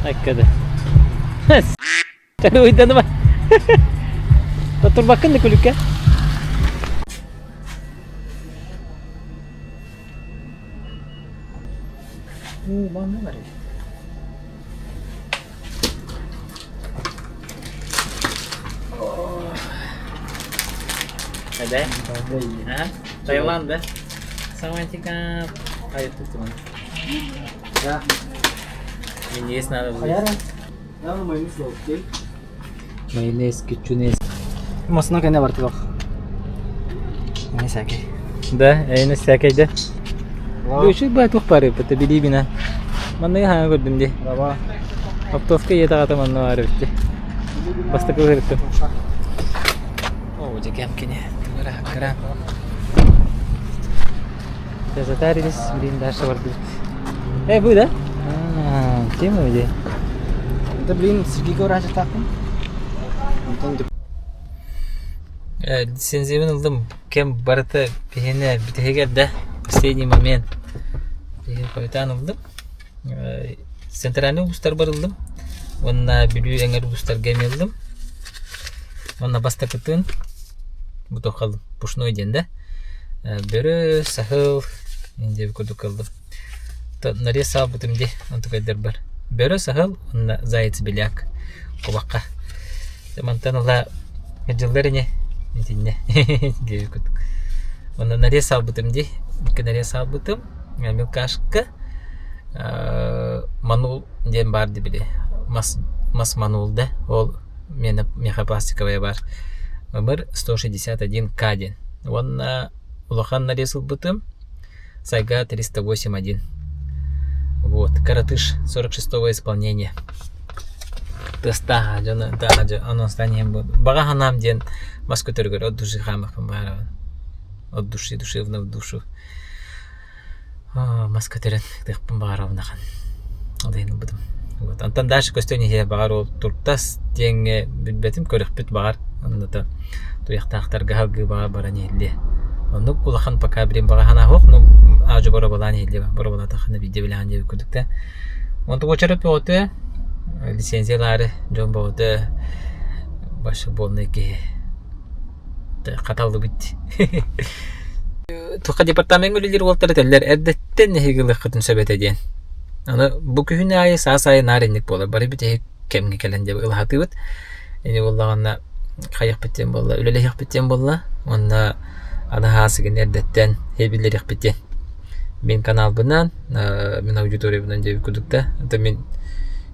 Аккада. Уйданыма. Турбаккын да күлүккэ. Уу, манна бар эбит. Эдэ? Таиланд, да? Саватика. Ай, тут он. Да. Мне есть надо будет. Майонез, кетчунез. Масына кэннэ бартыбах. Не сәкей. Да, эйне сәкейде. Үчүг бай тух бар эбит, билибина. Манныгы хаҥа көрдүм дии. Раба. Оптовка ийэ таҕата манна баар эбит дии. Бастакы ыһырыттым. Оо, дьэкэм кини. Тугара кыра. Затарились, блин, дальше бардыбыт. Э, бу да? А, тема где? Это, блин, Сергей Говрачев Онтон Лицензиябын ыллым. Кэм барыта биһиэнэ бүтэһигэр да последний момент биһи хойутаан ыллым. Центральный улуустарбар ыллым уонна Бүлүү эҥэр улуустарга эмиэ ыллым. Уонна бастакытын бу туохха ыллым пушной диэн да бөрө, саһыл диэбит курдук ыллым. Нарез саалбытым дии онтукайдарбар. Бөрө, саһыл уонна заяц беляк кубахха. Мантан ыла дьыллар ини итиннэ диэбит курдук. Уонна нарез саалбытым дии. Икки нарез саалбытым. Мелкашка манул диэн баар дии били мас мас манул да ол миэхэ пластиковая баар ымыр 161 К диэн уонна улахан нарез ылбытым Сайга 308.1 вот коротыш 46 исполнение тыастааха дьону анонстаан баҕа санаам диэн мас көтөрүгэр от души хаамыахпын баҕарабын от души душевно в душу мас көтөрөн ытыахпын баҕарабын ахан ол иһин ылбытым вот онтон дальше көстөн иһиэ баҕар ол туртас диэҥҥэ билбэтим көрүөхпүт баҕар оннута туйахтаахтарга салгыы баҕар баран иһиллиэ оннук улахан пока билин баҕа санаа суох ну аадьу боробалаан иһиллиэ боробалаатаххына биирдэ билэҕин диэбит курдук да онтон уочарат бөҕөтө лицензия ылаары дьон бөҕөтө баскетбольнай киһи хаталлыбыт Туха департамеҥҥа үлэлиир уолаттар этэллэр эрдэттэн эһиги ылыаххытын сөп этэ диэн. Аны бу күһүн аайы, саас аайы наар инник буолар. Бары бүтэһик кэмҥэ кэлэн дьэ ылаһатыыбыт. Ини буоллаҕына хайыахпыт диэн буолла, үлэлэһиэхпит диэн буолла. Уонна аны саас игин эрдэттэн биллэриэхпит диэн. Мин каналбынан, мин аудиториябынан диэбит курдук да, это мин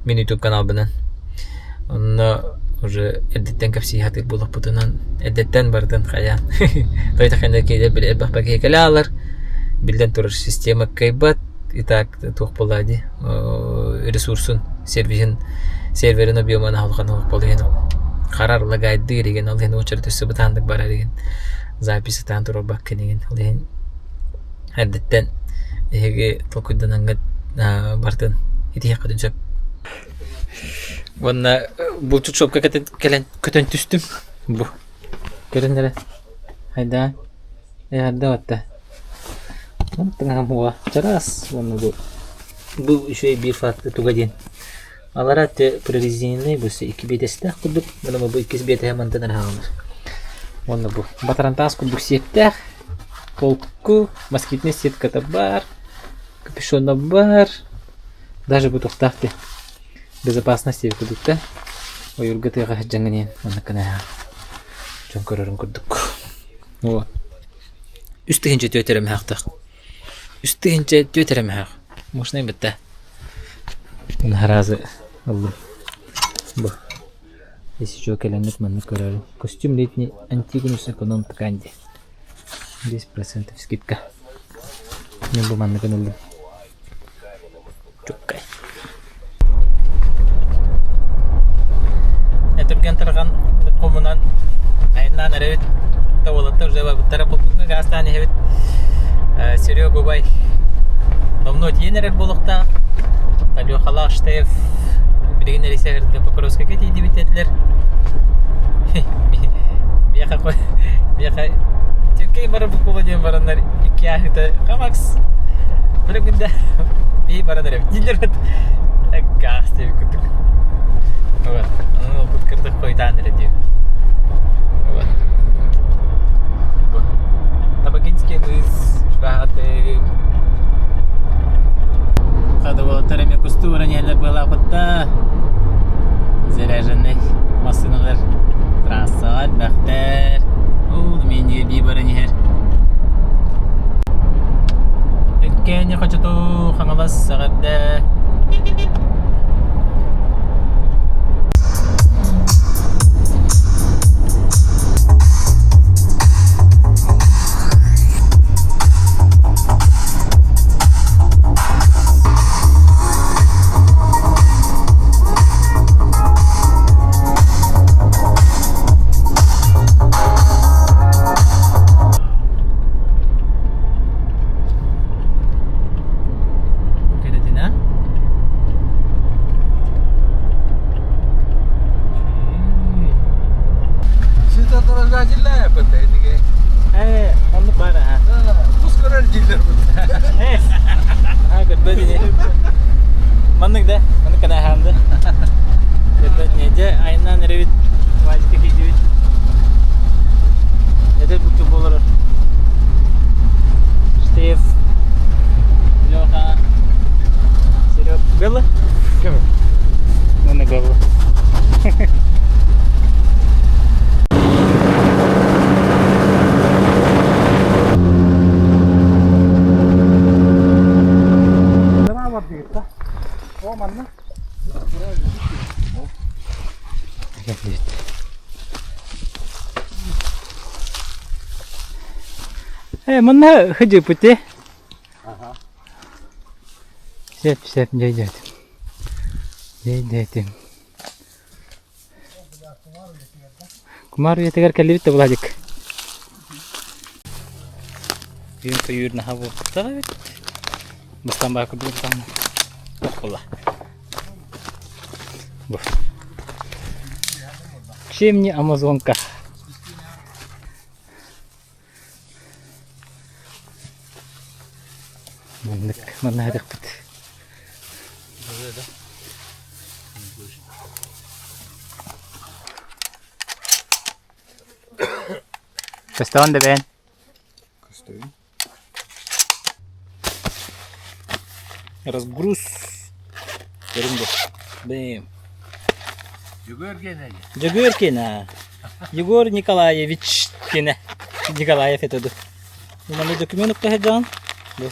мин YouTube каналбынан. Онно уже эрдэттэн кэпсии сатыыр буоллахпытынан эрдэттэн барытын хайаан тойтахына киһилэр били элбэх киһи кэлэ аалар биллэн турар система кыайбат и так туох буоллаа дии ресурсун сервиһин серверин объемун аһылҕан оһох буолла иһин харар лагайдыыр игин ол иһин очередь өссө бытааннык барар игин запись ытаан турарбаккын игин ол иһин эрдэттэн эһиги толкуйданаҥҥыт барытын итиһиэххитин сөп Уонна булчут шопка кэлэн көтөн түстүм. Бу көрөн эрэ хайдаа эҕэрдэ батта тыҥаһым чараас уонна бу бу үчүгэй биир факты туга диэн алара өттө прорезиненный бу икки биэтэстээх курдук уонна бу иккис биэтэһэ мантан эрэ хаалар уонна бу батарантаас курдук сиэптээх толку москитная сетката баар капюшона баар даже бу туохтаах дии безопасность диэбит курдук да ойуурга тыаҕа сылдьаҥҥын иһин маннык гына дьон көрөрүн курдук вот 3 4 эрэ мөһөөхтөөх 3 4 эрэ мөһөөх мощный бытта наразы ыллым бу если что кэлэннит маннык көрөөрү костюм летний антигонус эконом ткань диэн 10% скидка мен бу манныгын ыллым Чуккай. Этүргэн тарҕан хомунан айаннаан эрэбит. Уолаттар уже барбыттара булкуҥҥа гаастаан иһэбит. Серега убай давно тиийэн эрэр буолуохтаах. Алехалаах Штеев билигин эрийсэ кытта Покровскайга тиийдибит этилэр. Миэхэ миэхэ Түркэй барар букула диэн бараннар икки ааһыта Хамакс били күндэ бии баран эрэбит дииллэр. Гаас диэбит курдук. Вот. Онон уолбут кырдык хойутаан эрэ диэбит. Вот. Бу. Табагинский мыс чугаһаатым. Хадыбалаттар эмиэ кустуу баран иһэллэр быалаабытта. Заряженный массыыналар трассаҕа элбэхтэр. Уу, мини бии баран иһэр. Эккээни хочоту Хаҥалас эҕэрдэ. Кэрэтин а? Ээ, оннук баар аа. Ээ, аа көрбөт ини. Маннык да, маннык гына аһаан да. Көрбөт ини. Дьэ, айаннаан эрэбит, вазика киирдибит. Эдэр букчу буолар. Штеф, Леха, Серег, Белла? Ким? Уонна Белла. О, манна. Э, манна хыдьыппыт Сөп, сөп, дьэ-дьэ. Дьэ-дьэ. Кумаар үйэтигэр кэллибит да Владик. Түүн көйүүр наһаа буолбуттаах эбит. Бастаан баа курдук даҕаны. Туох буолла? Бу. Чем не Амазонка? Маннык манна сытыахпыт. Көстөҕүн да бэйэн? Көстөбүн. Разгруз. Көрүҥ бу. Бэм. Дьөгүөр киэнэ Дьөгүөр киэнэ. Егор Николаевич киэнэ. Николаев это ду. Манна документ укта сылдьаҕын. Бу.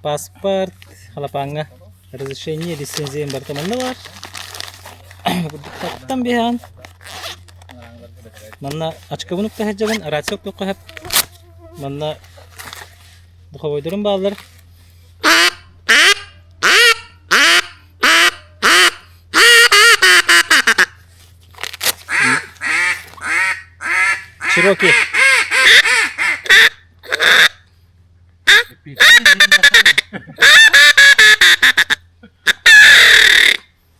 Паспорт, халапааҥҥа разрешение, лицензия барыта манна баар. Таттан биһэҕин. Манна очкобун укта сылдьабын, рация уктуохха сөп. Манна духовойдорум бааллар. Чироки.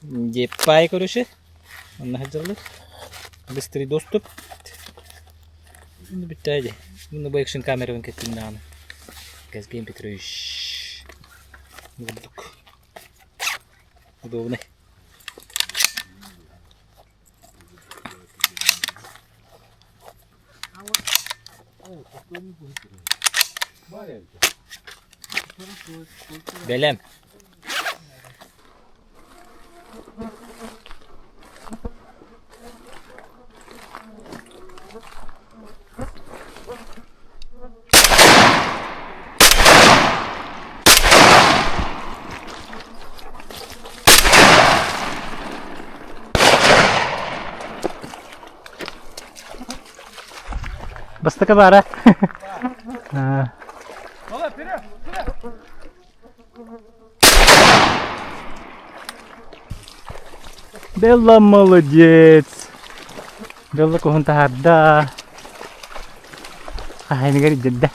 Деппай короче. Онно сылдьаллар. Быстрый доступ. Ну бүттэ дии. Муну бу экшн камерабын кэттим даҕаны. Газген Петрович. Бурдук. Удобный. Бэлэм. Бастакы баара. Белла молодец. Белла куһун таһаарда. Хаһайыныгар илдьирдэ.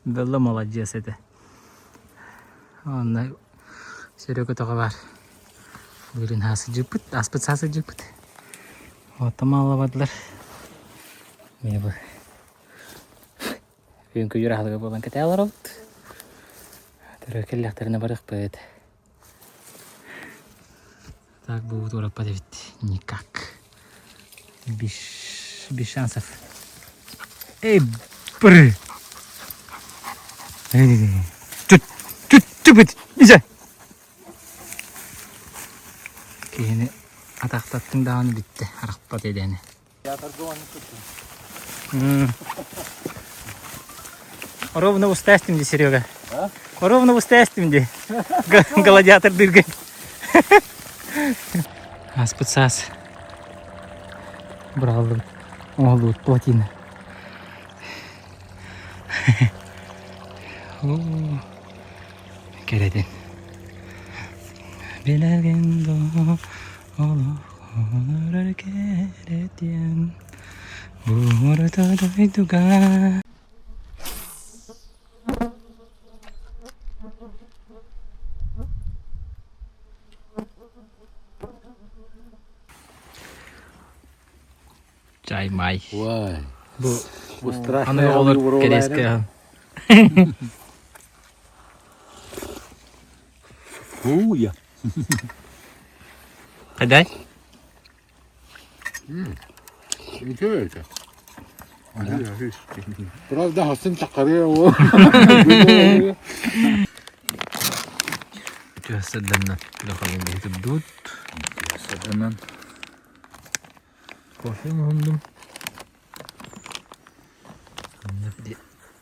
Белла молодец этэ. Онно Серега тоҕо баар. Бүгүн сылдьыппыт, ааспыт саас сылдьыппыт. Оттон мааллабадылар. Мин бу Күн көйүр аһылыга буолан кэтээ олоробут. Көрө кэллэхтэринэ барыахпыт. Так бу туораппат эбит. Никак. Без, без шансов. Эй, бры! Чүт, чүт, чүт, нельзя! Киһини атахтаттыҥ даҕаны бүттэ, арахпат идэни. Ровно устаастым дии, Серега. Ровно устаастым дии. Гладиатордыырга. Ааспыт саас быраҕыллыбыт, оҥоһуллубут плотина. Кэрэтин. Билэргин доо олох олорор кэрэтиэн бу орто дойдуга Чай май. Ой. Бу Бу страшный аны оҕолор кэриэскэ Фуя. Хайдай? Үтүө этэ. Правда, хассын таққарыа ол. Үтүө сырданнан күлэ биһи турдубут. Сырданнан. Кофе оҥоһуннум.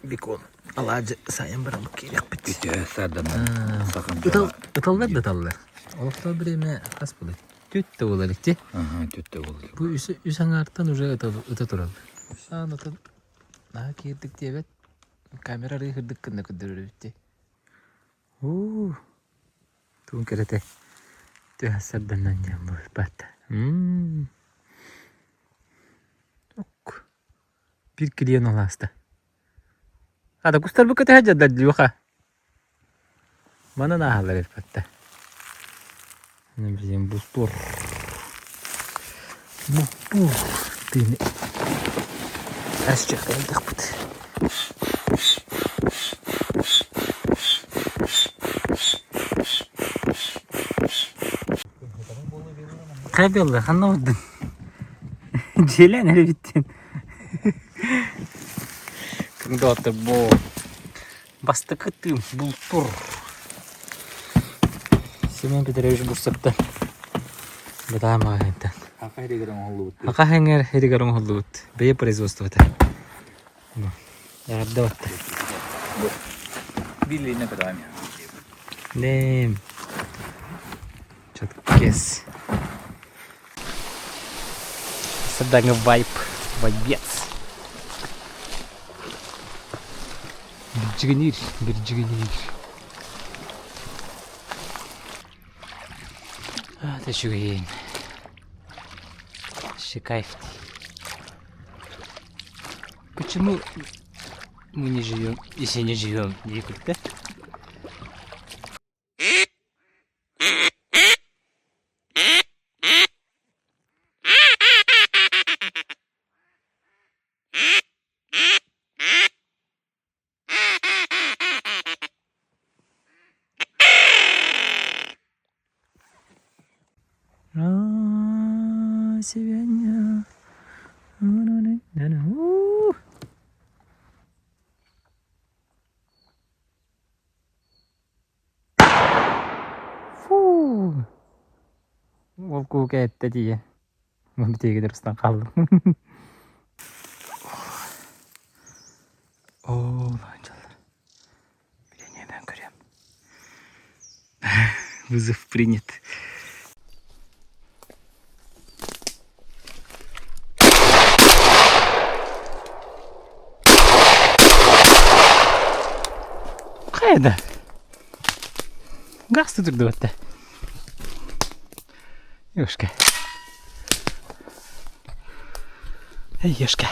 Бекон алаадьы сайын бараммыт киириэхпит. Үтүө сарданан. Ыталлар да ыталлар. Олохтоох бириэмэ хас буолуй? Түт да буолар ити. Ага, түт да буолар. Бу үс аҥаартан уже ыта тураллар. Аан ытын наһаа киирдик диэбэт. Камера арыы кырдык гына көрдөрөр эбит дии. Уу, тугун кэрэтэ түһэ сарданан диэн буолбат. Ок. Биир клиент алааста. Ада кустарбыкка төһө дьаддар Люха? Манан ааһаллар эбит Блин, бустур. Бустур. Тыыны асчахтайдахпыт. Хайа буолла, ханна бардын? Дьиэлээн эрэ бүттүн. Кымдоотто бу бастакы тыым бултур. Семен Петрович Бурцевтан бытаа маҕаһыынтан. Аха хэригэр оҥоһуллубут. Аха хэҥэр хэригэр оҥоһуллубут. Бэйэ производствота. Эҕэрдэ батта. Билиинэ кытаами. Нэм. Чоткес. Садаҥы вайп. Вайбец. Бирдьигиниир, бирдьигиниир. Это үчүгэйин. Вообще кайф. Почему мы не живем, если не живем в Якутске? Фу! Ол куука эттэ тиийэн. Бүтүгү устан хааллым. Оо, дьаллар. Билениэбэн көрүөм. Вызов принят. Хайда? Газ турдубатта. Ёшка. Эй, Ёшка.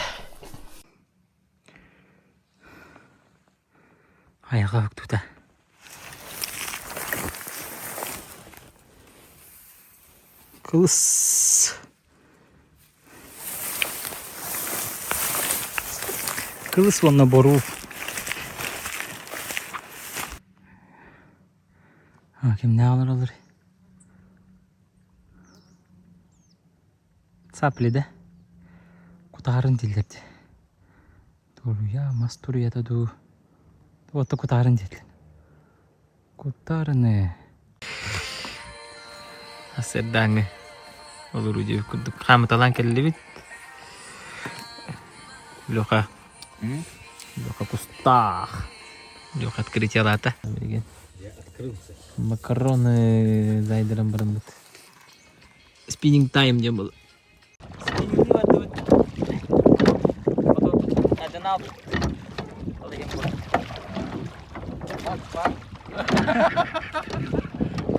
Айылҕа уктуута. Кылыс. Кылыс уонна боруу. Кимнээх олороллор? Цапли да? Кутаарын дииллэр дии. Туруйа, мас туруйата дуу. Уотта кутаарын диэтилэр. Кутаарыны. Сарсыардааҥҥы олоруу диэбит курдук хаамыталаан кэллибит. Леха. Леха кустаах. Леха открытиелаата. Билигин макароны зайдыран бараммыт. Спиннинг тайм диэн был. Спиннингни бардыбыт. Потом Аденал. Ол иһин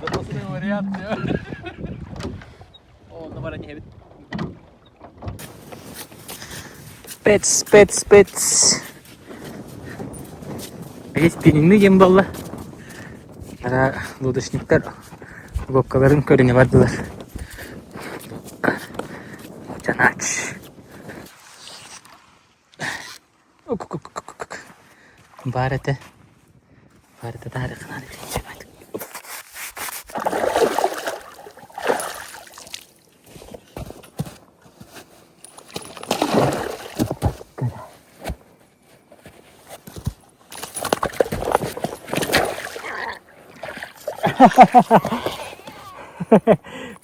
Запасной вариант. О, онно баран иһэбит. Пец, пец, пец. Биһи спиннингни диэн буолла. Ара лодочниктар лодкаларын көрүнэ бардылар. Чанач. Баар этэ. Баар этэ таарыхынан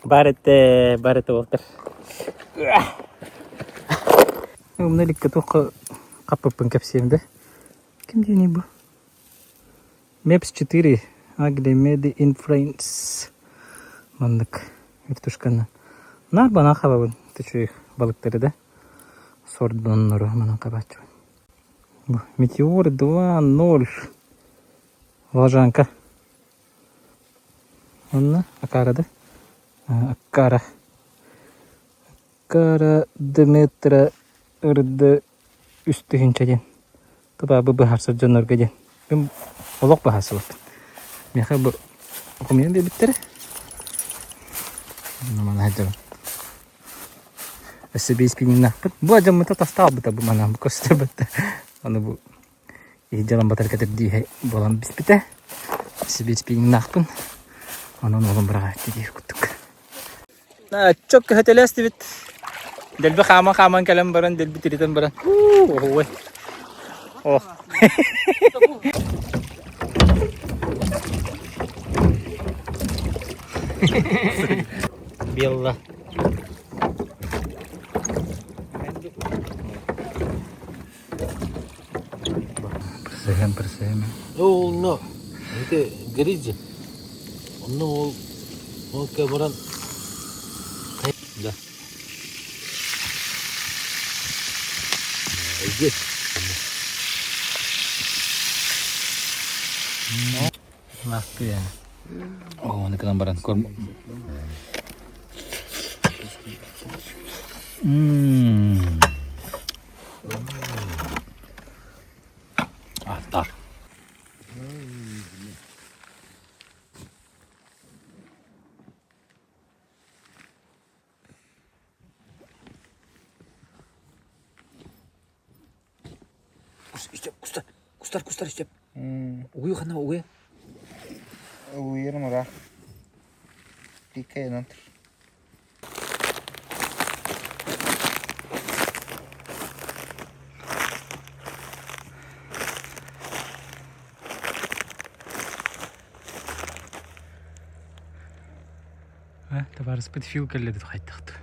Баар этэ, баар этэ уолтар. Умна иликкэ туохха хаппыппын кэпсиэм да. Ким диэний бу? Maps 4 Ugly Made in France. Маннык вертушканы. Наар банан хабабын. Үчүгэй балыктары да. Сордоннору манан хабааччыбын. Бу Метеор 2.0 Волжанка. Онно Акара да? Акара. Акара Деметра ырды үс тыһыынча диэн. Тубаабы быһаарсар дьоннорго диэн. Мин олох быһаарсыбаппын. Миэхэ бу хомуйан биэрбиттэрэ. Маны сылдьабын. Өссө биир спинниннаахпыт. Бу дьоммута таста албыта бу манан бу көстөр Аны бу дьалан батар кэтэрдииһэ буолан биспитэ. Өссө биир спинниннаахпын. Онон уолум быраҕааччы диир курдук. Чөк көһөтөлөөстүбүт. Дэлби хааман-хааман кэлэн баран, дэлби тиритэн баран. Ой. О. Белла. Присыһым, присыһым. Онно ити гридж. Онно ол ол баран да. Здесь. Ласкы О, оны гынан баран корм. Мм. Аттар. Кустар, кустар, кустар истеп. Угуй хана угуй. Уйарым ыраах. Тиккайынан тур. Табаарыспыт Фил кэллэ дии хайдахтыы.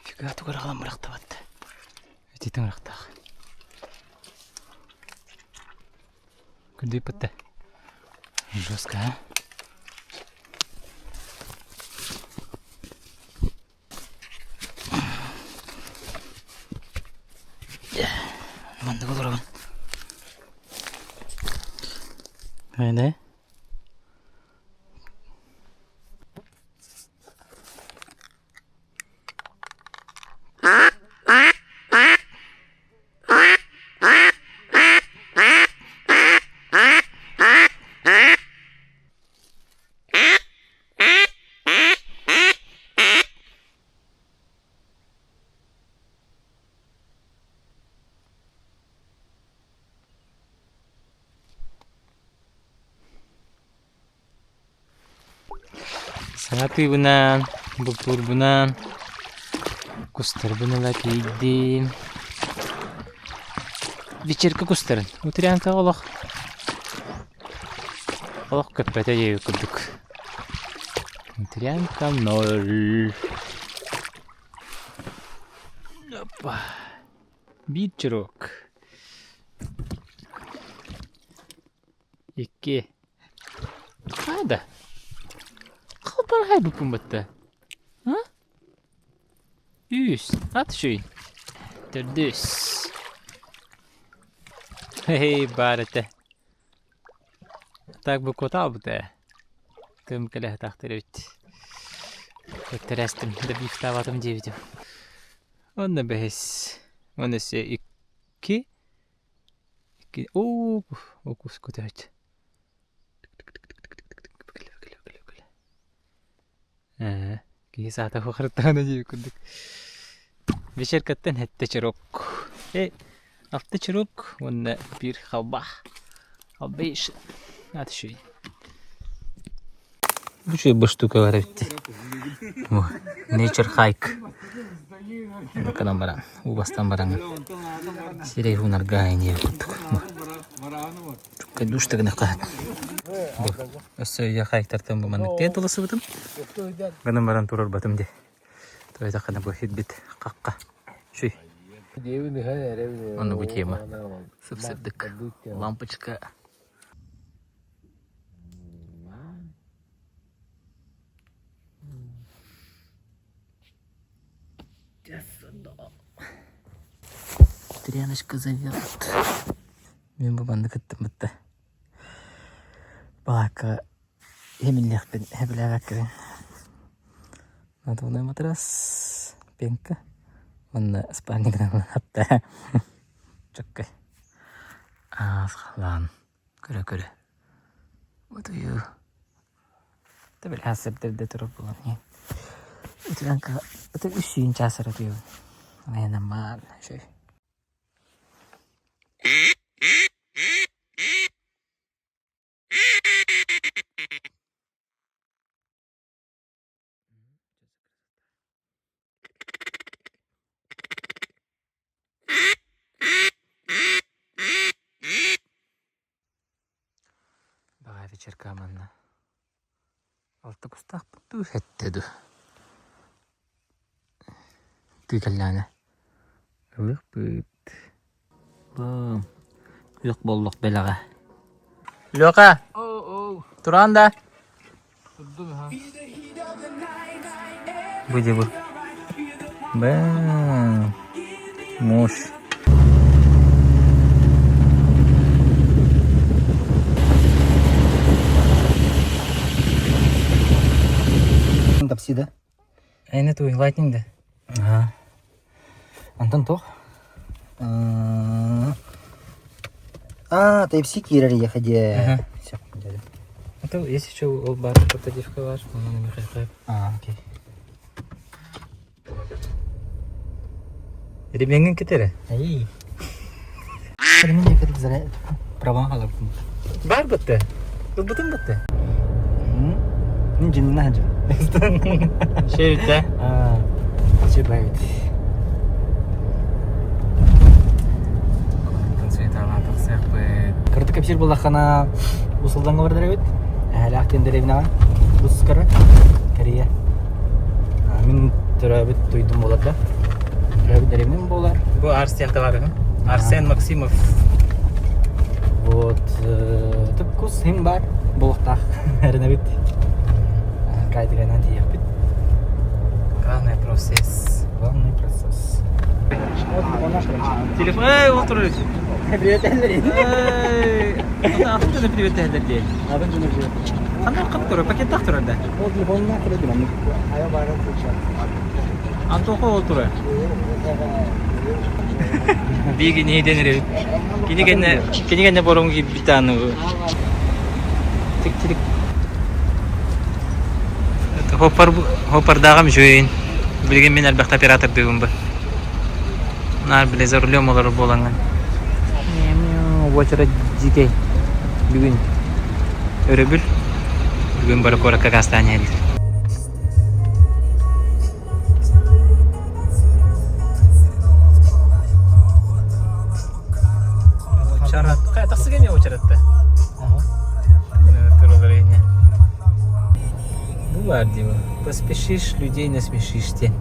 Фига тугу эрэ аҕалан бырахтыбат. Итиитин ырахтаах. Күндүйпүттэ. Жестко, а? Маннык олоробун. Эне. Саҥа тыыбынан, бултуурбунан кустарбын ыла тиийдим. Вечерка кустарын. Утрянкаҕа олох олох көппөтө диэбит курдук. Утрянка ноль. Опа. Биир чурок. Икки. Хайда? Халпархай буппун батта. А? Үс. Ат үчүгэй. Төрдүс. Хей, баар этэ. Так бу куотаабыт ээ. Тым кэлэ сатаахтар эбит. Көттөрөөстүм, добивтаабатым диэбитим. Онно бэһис. Уонна өссө икки. Икки. Оо, укус көтөөт. Ээ, киһи саата кухарыттаҕына дии курдук. Вечеркаттан сэттэ чирок. Э, алта чирок уонна биир халбах. Халбейш. Ат үчүгэй. Бу үчүгэй бу штука бар эбит. Nature hike. Гынан баран, уу бастан баран сирэй уунарга ини курдук. Душ тыгыныхха. Өссө үйэ хайыктартан бу маннык тиэн туласыбытым. Гынан баран турарбатым дии. Тойтаххана бу хитбит хахха. Шүй. Онно бу тема. Сып-сырдык. Лампочка. Тряночка зовет. Мин бу маннык ыттыммытта. Балаакка иһимиллиэхпин сөбүлээбэккэбин. Надувной матрас, пенка уонна спальнигынан хатта чөккөй. Аас халаан көрө-көрө. Утуйуу. Табил хасырдырда турар буолан иһин. Утуйан үс сүүн чаас эрэ утуйабын. Айанаммаан үчүгэй. Баҕа вечерка манна алта кустаахпыт дуу, сэттэ дуу. Тыы кэллэҕинэ ылыахпыт. Күөх боллох бэлэҕэ. Лёха, тураан да? Бу бу. Бэ. Муж. Такси да? Айна туй, лайтинг да? Ага. Антон туох? А, Type-C киирэр ехе дии. Все, А то есть еще ол бар, портативка бар, оны мехайқайып. А, окей. Ремеңин кетері. Эй. Ремень кетіп зря праван қалаппын. Бар бітті. Ылбытын бітті. Мен жинна хажы. Шейтте. А, чебайт. Кырдык кэпсиир буоллаххына Усулдаҥҥа бардар эбит. Эһэлээх диэн дэриэбинэҕэ Ускара Корея. Мин төрөөбүт дойдум буолар да. Төрөөбүт дэриэбинэм буолар. Бу Арсен товарыһым. Арсен Максимов. Вот тып-кус хим бар буолуохтаах эрэнэбит. Кайтыганан тиийиэхпит. Главный процесс. Главный процесс. Телефон, эй, ол турар. Привет, Эллери. Эй, атын дьоно привет эһэлэр диэн. Атын дьоно привет. Ханна ханна турар, пакеттаах турар да. Ол телефонна турар дим. Антоха ол турар. Биги нейден эрэбит. Кини кэннэ кини кэннэ боруҥ киирбит аны. Тик-тик. Хоппар хоппардааҕым үчүгэйин. Билигин мин элбэхтэ оператордыыбын бы. Наар бile за рулем олорор буолаҥҥын. Уочарат дьикэй. Бүгүн өрөбүл. Бүгүн бары куоракка гаастаан иһэллэр. Эми очеретте. Бу бар дима. Поспешишь, людей насмешишь те.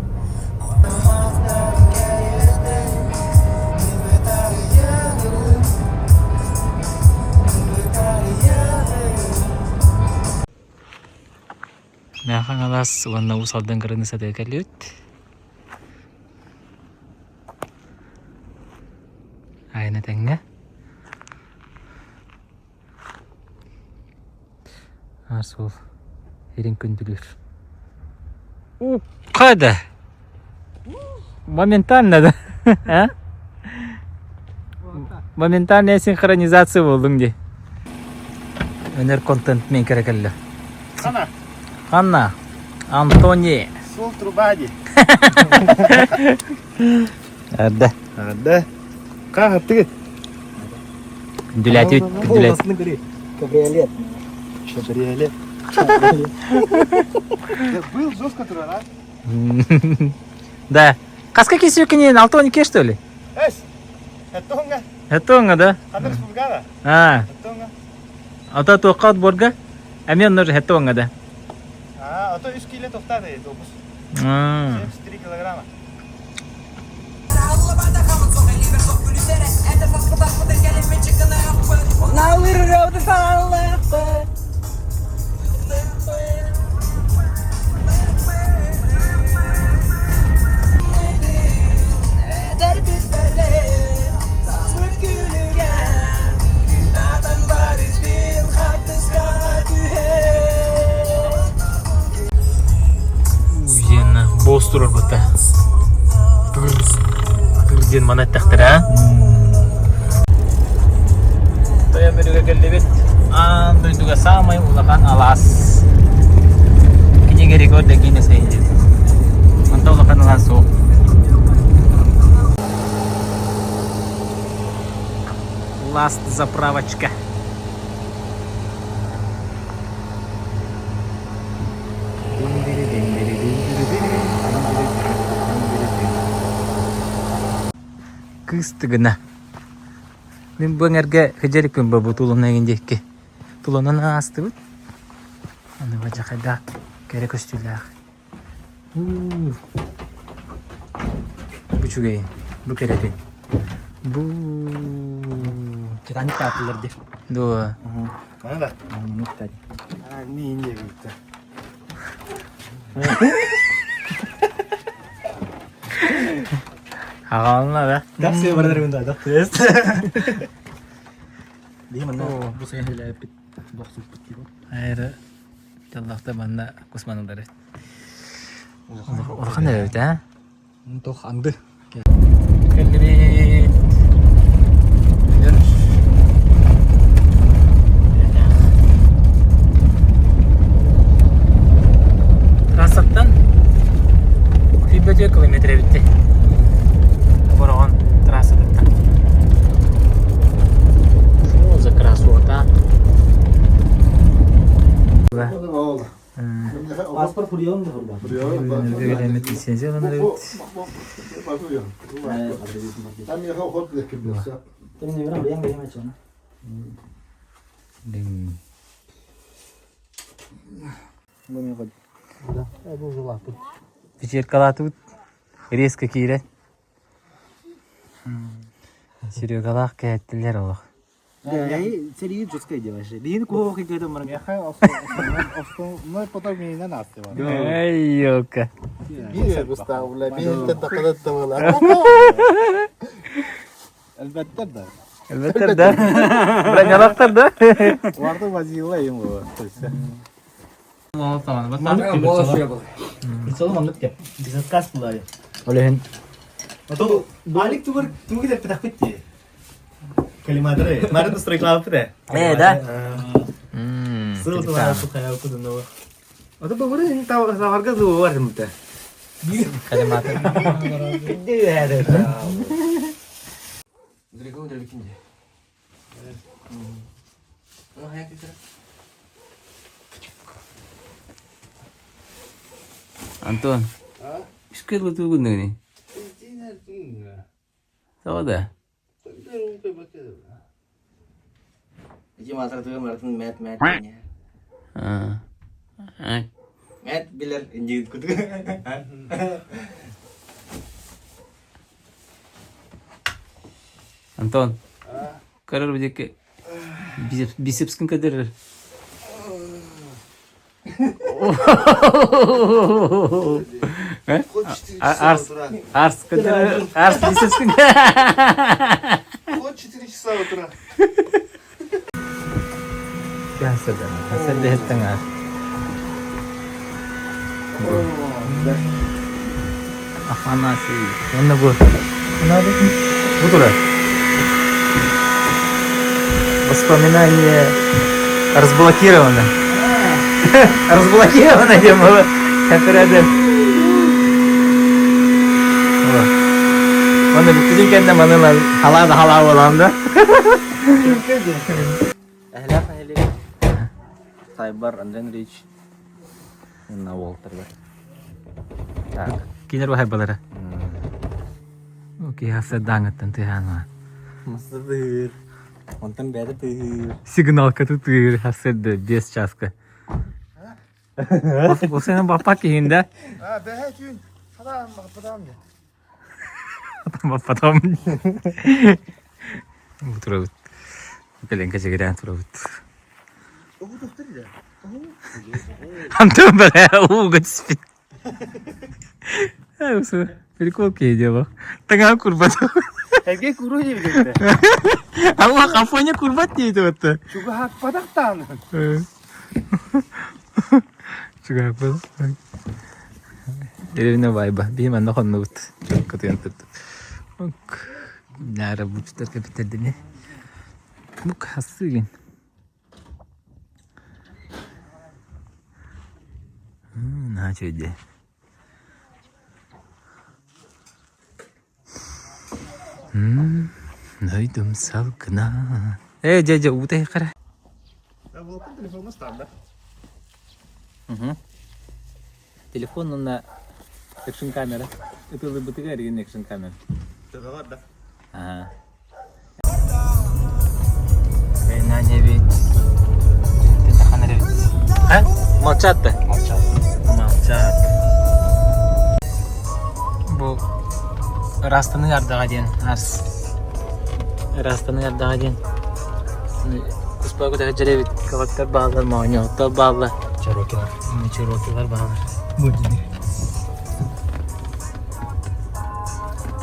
Мэҥэ Хаҥалас уонна Уус Алдан кыраныыссатыгар кэллибит. Айан этэҥҥэ. Аар суол ирин күндүлүүр. Укка да! Моментально да? А? Моментальная синхронизация буоллуҥ дии. Өнөр контент мен кэрэ кэллэ. Хана. Ханна? Антони. Суол труба дии. Эрдэ. Эрдэ. Хаһаттыгыт? Күндүлээтибит, күндүлэт. Кабриолет. Кабриолет. Был жестко турар, а? Да. Хаска кисүкинин 6-12 что ли? Эс. Этоҥҥа. Этоҥҥа, да? Ханна республикада? А. Этоҥҥа. Ото туохха отборга? Эмиэ онно этоҥҥа да. А, ото 3 кило тохтааты допус. 73 килограмма. Диэн босс турарбыта. Тыр диэн маны эттэхтэрэ а? Тойон Мүрүгэ кэллибит. Аан дойдуга саамай улахан алаас. Книга рекорда Гиннесса иһит. Онто улахан алаас суох. Ласт заправочка. Кыыс тыгына. Мин бу эҥэргэ хыдьарыкпын бу тулуна эҥин диэки. Тулунан аастыбыт. Аны бадьахайдаах кэрэ көстүүлээх. Бу үчүгэйин, бу кэрэтин. Бу Титаник таатылар дии. Дуо. Мана да. Не Индия кэлбиттэр. Аҕална да. Такси барар да такси. Дии манна бу сайын үлэлээбиппит бохсуппут дии. Айра дьоллоохто манна кусманалар эбит. Улахан эбит ээ. Туох анды. Кэллибит. Трассаттан 24 километр эбитти. Бороҕон трассатыттан. Что за красота? Паспорт фурьон да фурба. Лицензия ылынар эбит. Вечеркалаатыбыт резко киирэн Серегалаах кэһэттилэр олох. Сэрии жесткое дело же. Биһин куһуох игры баран. Основной потом менен асты бар. Эй, елка. Биир густав, биир тақадат тавала. Әлбәттә да. Элбеттер да. Бронялақтар да. Уларды вазила им было. Прицелы маннык деп. Заказ булай. Олehen. Алик тугар тугар деп тахпит ти. Калимадры. Марын стройклап да. Э, да? Сыл тугар сухая кудунова. Ото бабыры ин таварга зуар мта. Калиматор. Антон, үскел тугунныгыный? Тоҕо да? Ити маатыратыгар барытын мэт мэт диэн. Мэт билэр индигит кутук. Антон, көрөр бидики бицепскин көдөрөр. Арс, арс көдөрөр, арс бицепскин. Вот 4 часа утра. Афанасий. Уонна бу. Бу турар. Воспоминание разблокировано. Разблокировано диэн было. Кэпэрээдэ. Оны бүттүтүн кэннэ маны ылан халаа да халаа буолан да. Эһэлээх нэһилиэгэ Сайбар Андрей Андреевич уонна уолтарыгар. Так. Кинилэр баһайбалара. Киһи сырдааҥыттан тыаһаан Масыдыр. Онтон бэйэтэ тыаһыыр. Сигналка тутуур сырды 5 часка. Ол сенен баппат киһин да? А, бэһэ түүн. Хатаан баппатаам дьэ. Баппатаам. Бу турабыт. Кэлэн кэчигирээн турабыт. Антон бля, ууга түспүт. Прикол киһи дело. Таҥаһа курбат. Эргэ куру диэбитэ. Аллах, Афоня курбат диэбитэ батта. Чугаһаппатах даҕаны. Чугаһаппат. Деревня вайба. Биһи манна хоннубут. Кытыйан турдут. Наара бучтар кэпитэрдини. Бук хассыгын. Наһаа үчүгэй Дойдум салгына. Ээ, дьэ, дьэ, уута иһэххэ Телефон устаанда. Телефон уонна экшн камера. Ытыллыбытыгар эргин экшн камера. Төбөҕөр да. Аха. Эбит. А? Молчат да? Молчат. Молчат. Бу ыраастаныы ардаҕа диэн арс. Ыраастаныы ардаҕа диэн. Куспа көтө сылдьар эбит. Кабаттар бааллар, моонньоһуттар бааллар. Черокилар. Черокилар бааллар. Бу дии.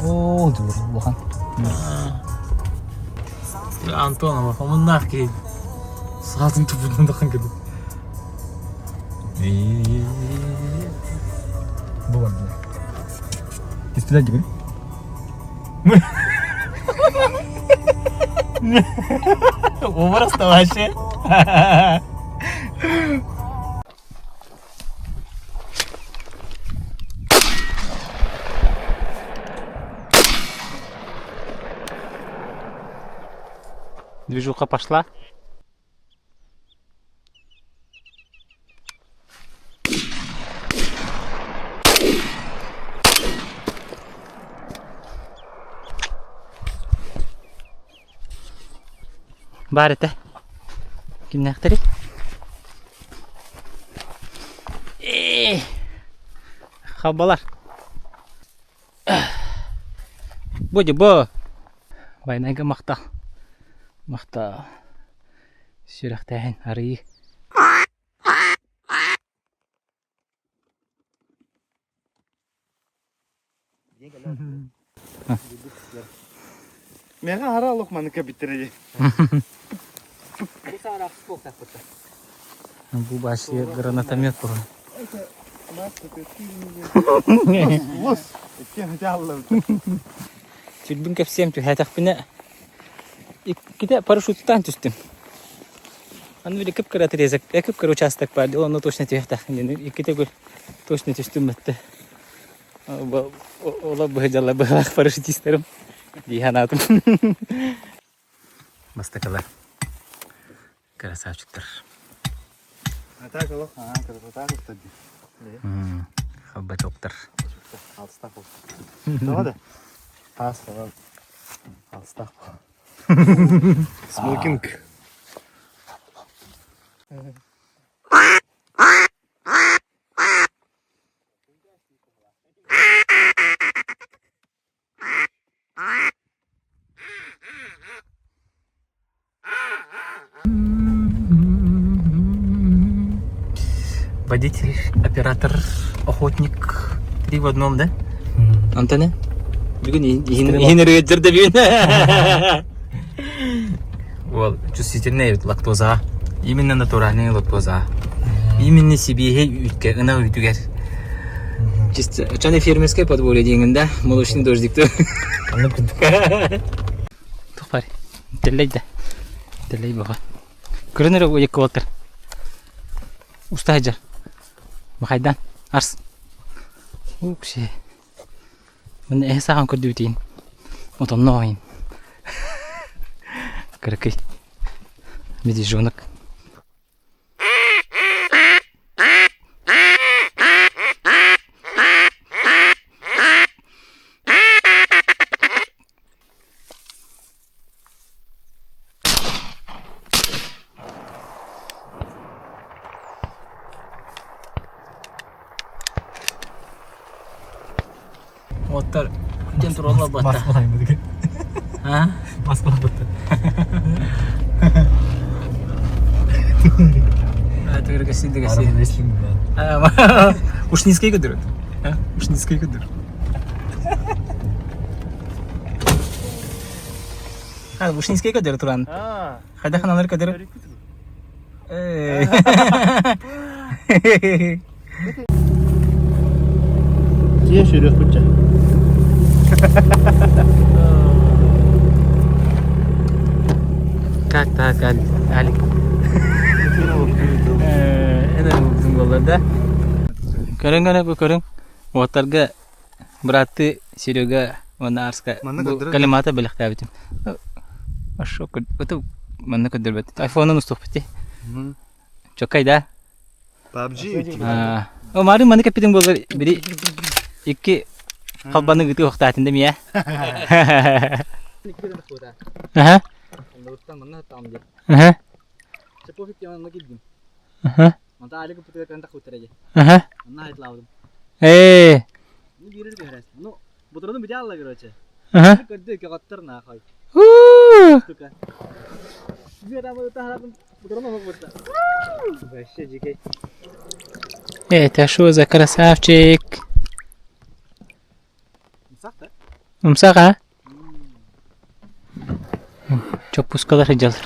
Оо, дуур, улахан. Антонова, омуннаах киһи. Саатын тупутун тахан кэбит. Бу бар дии. Түстүлэр дии. Образ вообще. Движуха пошла. Баар этэ. Кимнээхтэрий? Ээ! Хабалар. Бу дьэ бу. Байнайга махтал. Махтал. Сүрэхтээһин арыйыы. Миэхэ хара олох маннык биттэрэ дии. Бу башия гранатомет буолан. Лос. Икки аллабыт. Сүрбүн кэпсиэм түһээтэхпинэ иккитэ парашюттаан түстүм. Аны били кып-кыра отрезок, кып-кыра участок баар, онно точно түһүөхтээххин диэн иккитэ гөл точно түстүм бэтте. Ола быһыдьалла быһалаах парашютистарым дии санаатым. Бастакылар. Красавчиктар. А так олох, аа, красота кытта дии. Халбачоктар. Алыстах бол. Тоҕо да? Таас алыстах бол. Смокинг. Водитель, оператор, охотник. Три в одном, да? Антоне? Бүгүн иһин ырыгыдыр да бүгүн. Ол чувствительный эбит лактоза. Именно натуральный лактоза. Именно сибиэһэй үүткэ, ынах үүтүгэр. Чисто, чаны фермерское подворье диэҥин да, молочный дождик Тухпар. Тэллэй да. Тэллэй баҕа. Көрөн эрэ уйакка уолтар. Уста сылдьар. Махайдан. Арс. Укси. Мин эһэ саҕан көрдүбүтүйүн. Отонно оҕойун. Кыракый. Медвежонок. Оттор ден туралла батта. А? Маскалаабыт. Түгәргәси дегәси. Ушницкий көдөрөт. Ушницкий көдөрөт. Ушницкий көдөрө туран. Хайда ханалар көдөрө. Киэ сүрүөхпүт дьэ. Как так, Алик? Эн буолла да? Көрүҥ гана бу көрүҥ. Уоттарга бырааттыы Серега уонна Арска бу коллимата бэлэхтээбитим. Ашо манна көрдөрбөт. Айфонун устуохпут дии. Чоккай да? PUBG О, мары маны кэппитиҥ буоллар бири икки халбаны ыытыы охтаатын да мия. Аха. Аха. Аха. Аха. Ээ. Аха. Это что за красавчик? Умсах, а? Чоппускалар сылдьаллар.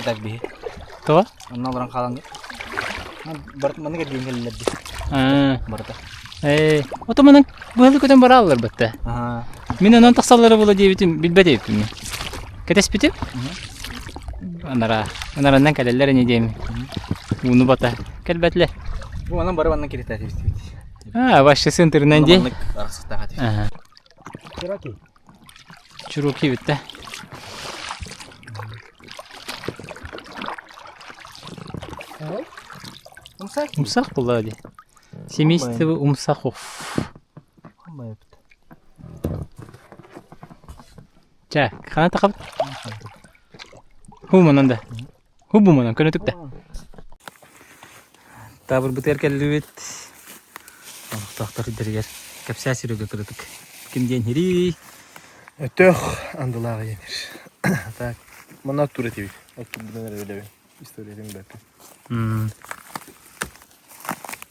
Так биһи. Тоҕо? Онно олорон хаалан барыт маннык эргиэн кэллилэр дии. Барыта. Ээ, ото манан быһылы көтөн барааллар батта. Мин онон тахсаллара була диэбитим билбэт эбиппин мин. Кэтэспитим. Анара, анараннан кэлэллэр ини диэми. Ууну бата кэлбэтилэр. Бу онон бары манна киритээтибит. А, вообще сынтырынан дии. Маннык арахсыктаах этибит. Ага. Чироки. Чироки битте. Умсак. Умсак була дии. Семейство умсахов. Чэ, хана тахабыт? Ху манан да. Ху бу манан көнөтүк да. Табырбытыгар кэллибит. Олохтоохтор дэригэр кэпсээ сүрүгө кырытык. Ким диэн хирий? Өтөх андылаах иэнир. Так, манна тур этибит. Оттурбутун эрэ билэбин. Историятын билбэппин.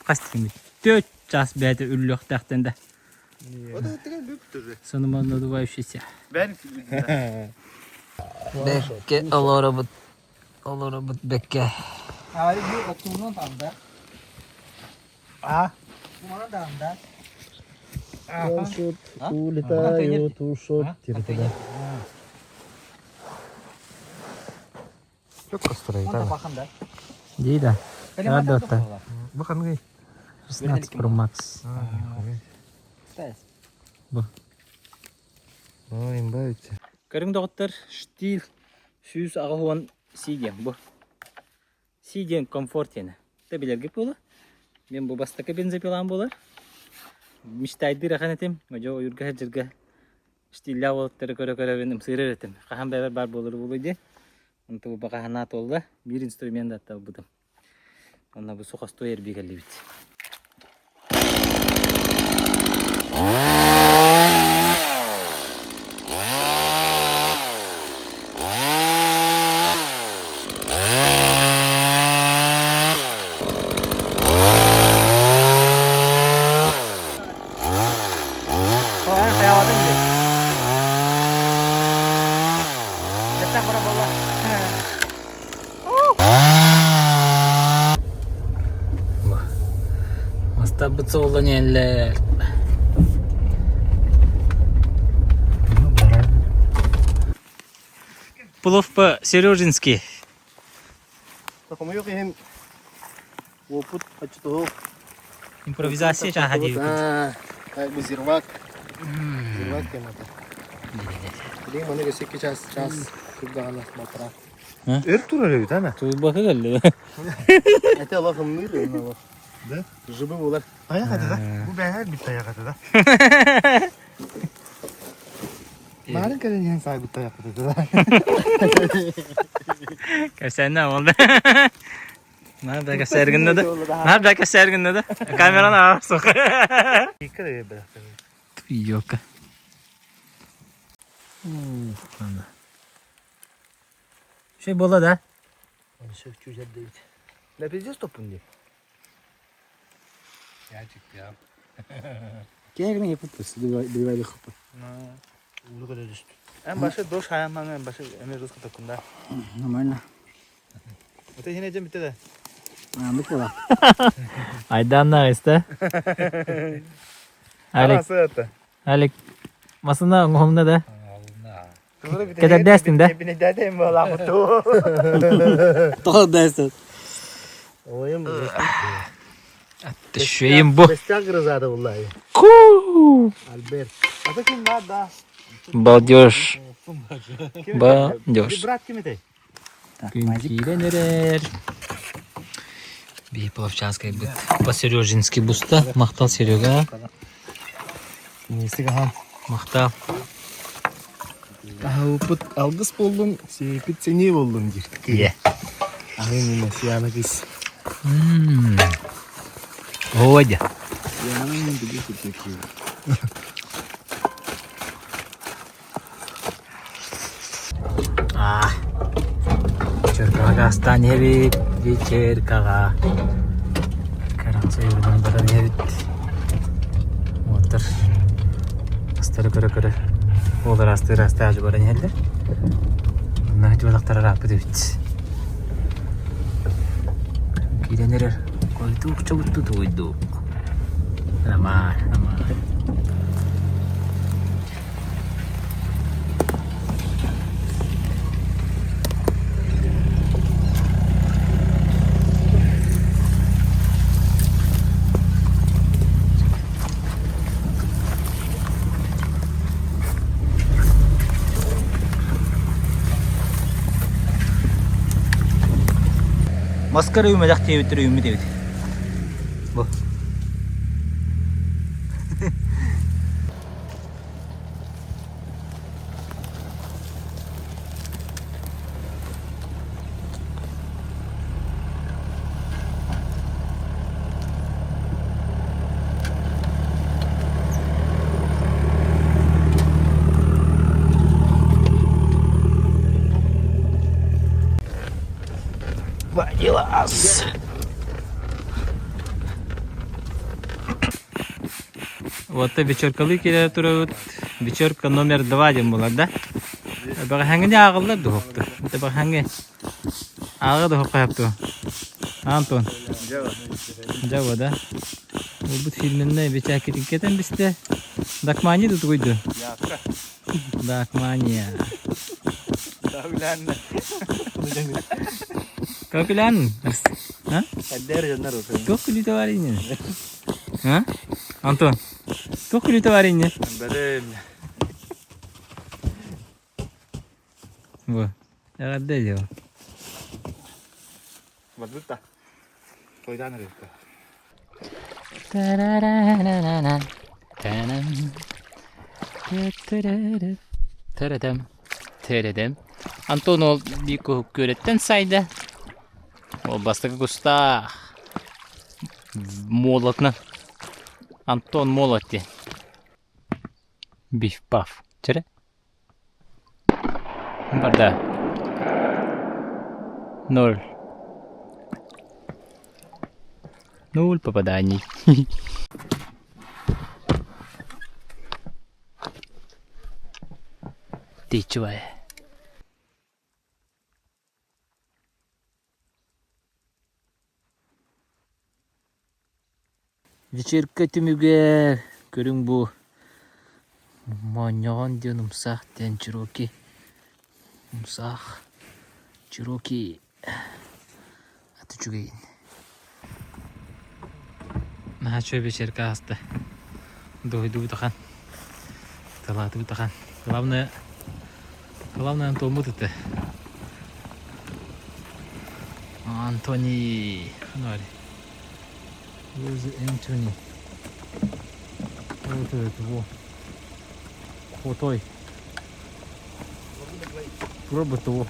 Хас тимит? Төрт час бэйэтэ үллүөхтээхтэн да. Сонуман надувающийся. Бэкке олоробут, олоробут бэкке. А? Улетают, ушел. Дии да. Да, Бу ханныгый? 16 Pro Max. Бу. Ой, имба үтте. Көрүҥ доҕоттор, штиль 180 си диэн бу. Си диэн комфорт диэнэ. Тэ билэргит буолуо. Мен бу бастакы бензопилам буолар. Мечтайдыыр ахан этим. Одьо ойуурга сылдьарга штиллээх уолаттары көрө-көрөбүн ымсыырар этим. Хаһан бэйэбэр баар буолар буолуой диэн. Онто бу баҕа санаа туолла. Биир инструмент да атталбытым. Онно бу сухостой эрбии кэллибит. Мастарбыт суоллан иһэллэр. Плов по-сережински. Хомойуох иһин уопут оччотугу Импровизация чааһа диэбиппит. Так бы зирвак. Зирвак темата. Билигин маны өссө икки час час турдаҕына балтараа. Өр турар эбит ана. Тулбака кэллэ. Это олох ымныыр олох. Да? Жыбы булар. Таяқ ата да. Бу бэһэр бит таяқ ата да. Марын кэлэн иһэн саайбыт таяқ ата да. Кэпсээннэ ол да. Наар да кэпсээргиннэ да. Наар да кэпсээргиннэ да. Камераны аҕар суох. Ёлка. Şey буолла да? Да пиздец топпун дии. Эн башы дош хаяман эн башы эмир русский токунда. Нормально. Это хине жем битте да. Айданна истэ. Алик, Алик, масына оҥоһумна да? Кэтэрдээстиҥ да? Тоҕо дэстин? Түшейим бу. грозада буллай. Ку! Альберт. Балдеж. Балдеж. Брат ким этэй? Киирэн эрэр. Биһи Пловчанскай быт. По-Сережински буста. Махтал Серега. Махтал. Аһылпыт алгыс буоллун, сиэпит сэниэ буоллун диир. Ийэ. Аһын инэ сиана кис. Ой. А. Вечеркаҕа астаан иһэбит. Вечеркаҕа. Каранца юрдан баран иһэбит. Уоттар астары көрө-көрө ол ыраастыы-ыраастыы аадьы баран иһэллэр. Онно дьуолахтар ырааппыт эбит. Киирэн эрэр Койдук чобутту туйдук. Роман, Роман. Маскара үүмэлэх диэбиттэр үүммүт эбит. Бу. Водилас. Вот вечеркалыы киирэ турабыт. Вечерка номер два диэн буолар да? Бэҕэһээҥҥини ааҕыллар дуһукту. Это бэҕэһээҥҥи ааҕа дуһукка хапту. Антон. Дьаба да. Бу фильменне бичээккитин кетен бисте. Дакмани дутугуйду. Дакмания. Как үлээн? А? Туох күлүүтэ бар иннин? А? Антон, туох күлүүтэ бар иннин? Бу. Эҕэрдэ дио. Барбыт да. Тойдаан эрэ. Тэрэдэм. Тэрэдэм. Антон ол биир куһук күөрэттэн сайда. Ол бастакы кустаах. Молотна. Антон молот диэн. Биф-паф. Чэрэ. Барда. Ноль. Нуль попаданий. Ты чего? Вечерка түмүгэр көрүҥ бу моонньоҕон диэн умсаах диэн Чироки умсаах Чироки ат үчүгэйин. Наһаа үчүгэй вечерка ааста. Дуоһуйдубут ахан. Талаатыбыт ахан. Главное, главное Антоммут этэ. Антони. Where's Anthony? Вот это во. Крутой. Робот его.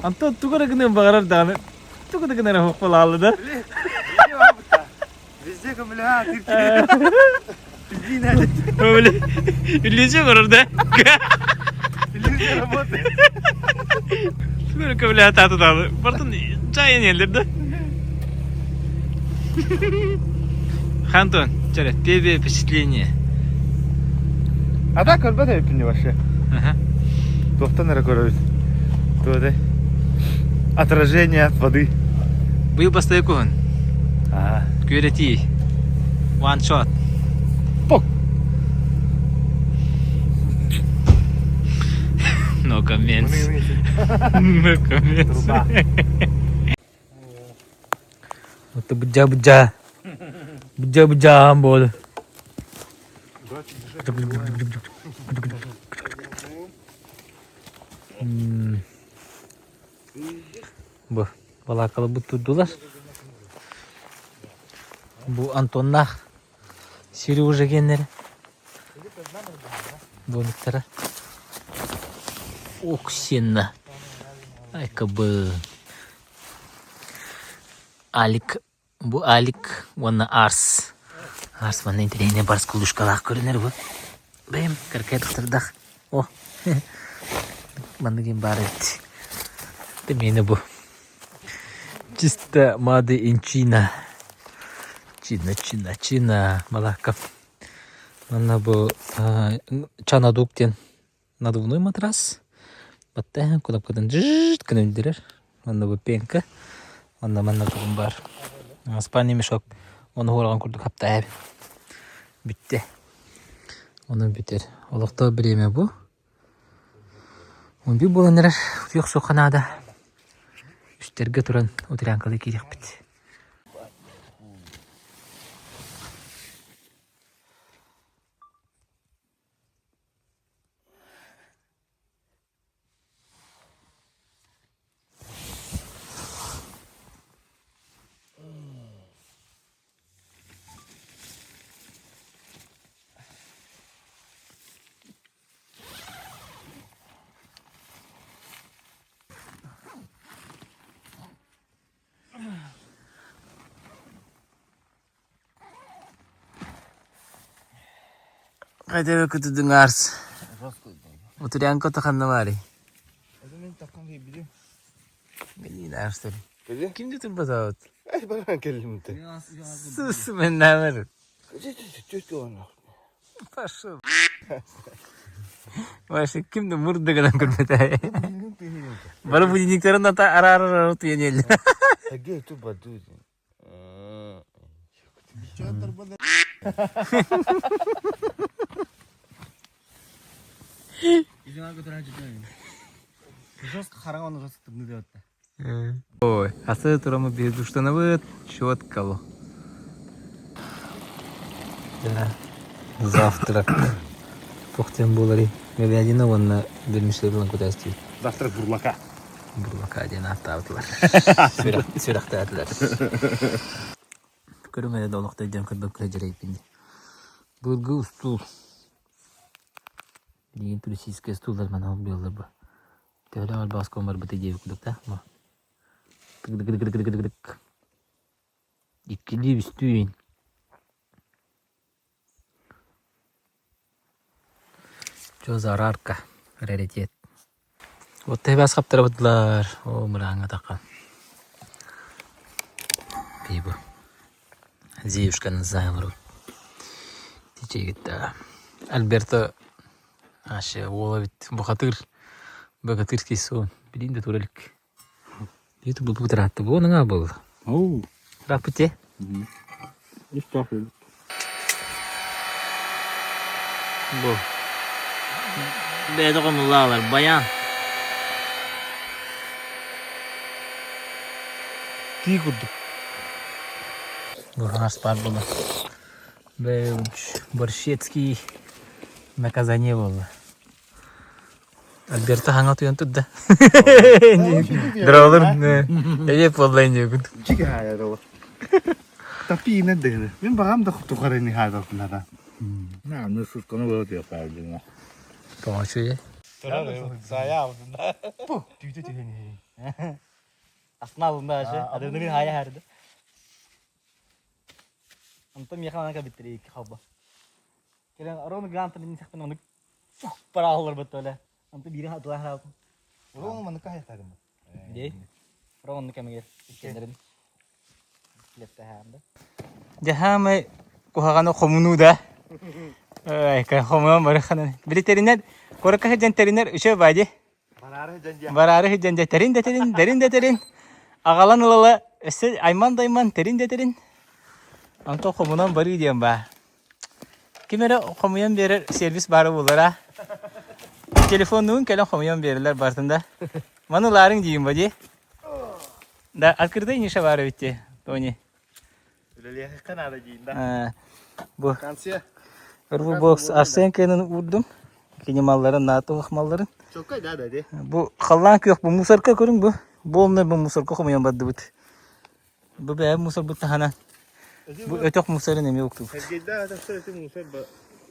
Антон тугу эрэ гыныан баҕарар даҕаны тугу да гынара хохпалаалла да. Везде көмөлөһө Иллюзия көрөр да. Иллюзия работает. Тугу көмөлөһө тааты даҕаны. Бартын чайын иһэллэр да. Антон, чэрэ, первое впечатление. А так көрбөт эбиппин вообще. Туохтан эрэ көрөбүт. Туох Отражение от воды. Быйыл бастакы куһун. Күөрэтии. One shot. Пок. No comments. No comments. Это бдя-бдя. Бдя-бдя буолу. Бу балаакаларбыт турдулар. Бу Антоннаах Сережа геннэрэ. Домиктара. Оксина. Айкабы. Алик Бу Алик уонна Арс. Арс манна интэриэһинэй барс кулушкалаах көрүнэр бу. Бэйэм кыракый тахтардах. О, маннык им баар эбит. Это миэнэ бу. Чисто Мады in Чина. Чина, Чина, Чина, Малакка. Манна бу Чанадук диэн надувной матрас. Баттаһан кнопкатын жжт гына үрдэрэр. Онно бу пенка. Онно манна тугум баар. Спальный мешок. Ону хуораҕан курдук хаптаайабын. Бүттэ. Онон бүтэр. Олохтоох бириэмэ бу. 11 буолан эрэр. Утуйуох суохха наада. Үстэргэ туран утрянкалыы киириэхпит. Хайда кытыдыҥ арс. Утрянка ханна баарый? Билин арстар. Ким турбатаабыт? Баран кэллимте. Сус мен Пошел. Вообще ким да мурдыгынан көрбөтө. Бары будильниктарын ата араар туйан Где тупо тут? Жестко хараҥа оны жестко тымныы диэбэттэ. Ой, асы турамы бездуштанабыт, четко. Завтрак. Туох диэн буоларый? Говядина уонна вермишель ылан кутаастыыбыт. Завтрак бурлака. Бурлака диэн ааттаабытылар. Сүрэхтээтилэр. Көрүҥ эрэ да олохто өйдөөн көрбөккө дьэрэйбин дии. Былыргы устуул. Билигин туристическай устуулар манан булаллар бу. Төһөлөөх элбэх оскуон барбыта диэбит курдук да. Тык-тык-тык-тык-тык-тык. Иккилии үстүү Чё за арарка? Раритет. Вот тэбэс хаптарабытлар. О, мырааҥҥа таххан. Пиво. Зеюшканы заавыру. Тичегитта. Альберто аше уола бит бухатыр. Богатырский сон. Билин да туралик. Ютуб бу ыраатта бу наҥаа буолла. Оу. Ырааппыт дии. Бу. Бэйэтэ хомуллаалар баян. Тии курдук. Бу хаас баар буолла. Борщецкий наказание буолла. Альберто хаҥа утуйан турда. Дроолор эйэ буолла иннигин. Чиги хаайарова. Тапиина дыгы. Мин бағам да тухарыны хаайбаппынара. На, ну сусканы было я Тоҕо үчүгэй. Бу түйдө түһэн Асналында аше. Адреналин хая харды. Онтон миэхэ манака биттери икки халба. Кэлэн Рон Грантон мин сахпын ону парааллар бөттөлө. Онто биири хатылаан хараалтым. Рон маныка хайатарым. Дей. Рон онну кэмигэр иккеннерин лептэһээн да. Дьаһаамай куһаҕаны хомунуу да. Ай, хомунан бары ханан. Били тэринэр, куоракка сылдьан тэринэр үчүгэй бади. Бараары сылдьан дьэ тэрин да тэрин, дэрин да тэрин. Аҕалан ылала өссө айман да айман тэрин да тэрин. Онтон хомунан барыы диэн баа. Ким эрэ хомуйан биэрэр сервис баара буолара. Телефоннуун кэлэн хомуйан биэрэллэр барытын да. Маны ылаарыҥ диим ба дии. Да, открытый ниша баар эбит дии, Тони. Үлэлиэххэ наада диин да. Бу Конце. Рубокс Арсен кэнин уурдум. Кини малларын, НАТО малларын. Чоккай да да ди. Бу халлаан күөх бу мусорка көрүҥ бу. Бу онно бу мусорка хомуйан бардыбыт. Бу бэйэ мусорбут таһынан. Бу өтөх мусорын эмиэ уктубут. Сергейда атахсар эти мусор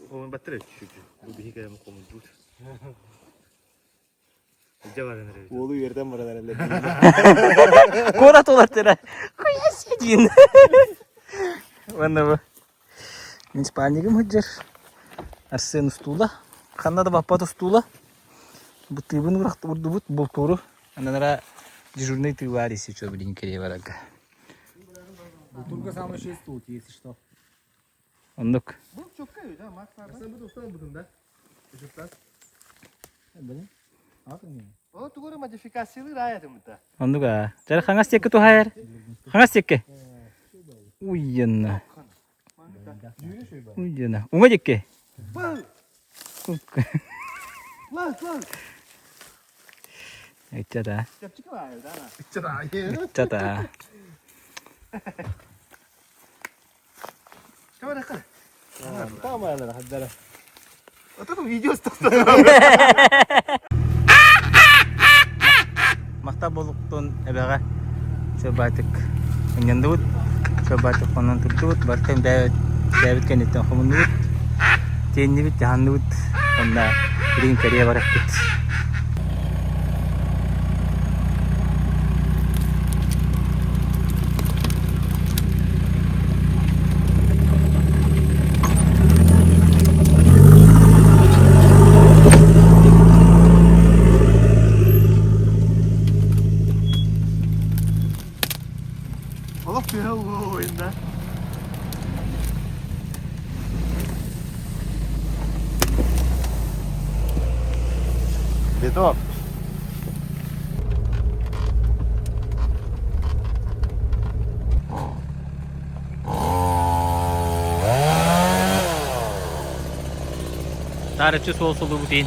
хомун баттыр чүчү. Бу биһи кэлэн хомуйдут. Уолу үөрдэн баран эрэллэр. Куорат улаттара. Хуя сидин. Уонна бу мин спальнигым сылдьар. Арсен устуула. Ханна да баппат устуула. Бу тыыбын урдубут бултууру. Ананара дежурный тыы баар если что, блин, кире барарга. Бултурга самый шесть тут, если что. Оннук. Бу чоккай да, Макс. Sen bu dostan budun da. Çocuklar. О, тугура модификациялы раятым да. Оннук аа. Дьэ хаҥас диэки туһайар. Хаҥас диэки. Уйена. Уйена. Уҥа диэки. Лас, лас. Ыччата. Чапчык баар да. Ыччата. Камера кара. Tamam hadi. Ото видео стоп. Махта болуктун эбэҕэ Чобаатык ынньандыбыт, Чобаатык хонон турдубут, барытын бэйэбит кэнниттэн хомуннубут, тиэннибит, дьаһанныбыт, уонна билигин кэрийэ барыахпыт. Олох тыа ойында. Бетон. Таарыччы суол сулуубут иһин.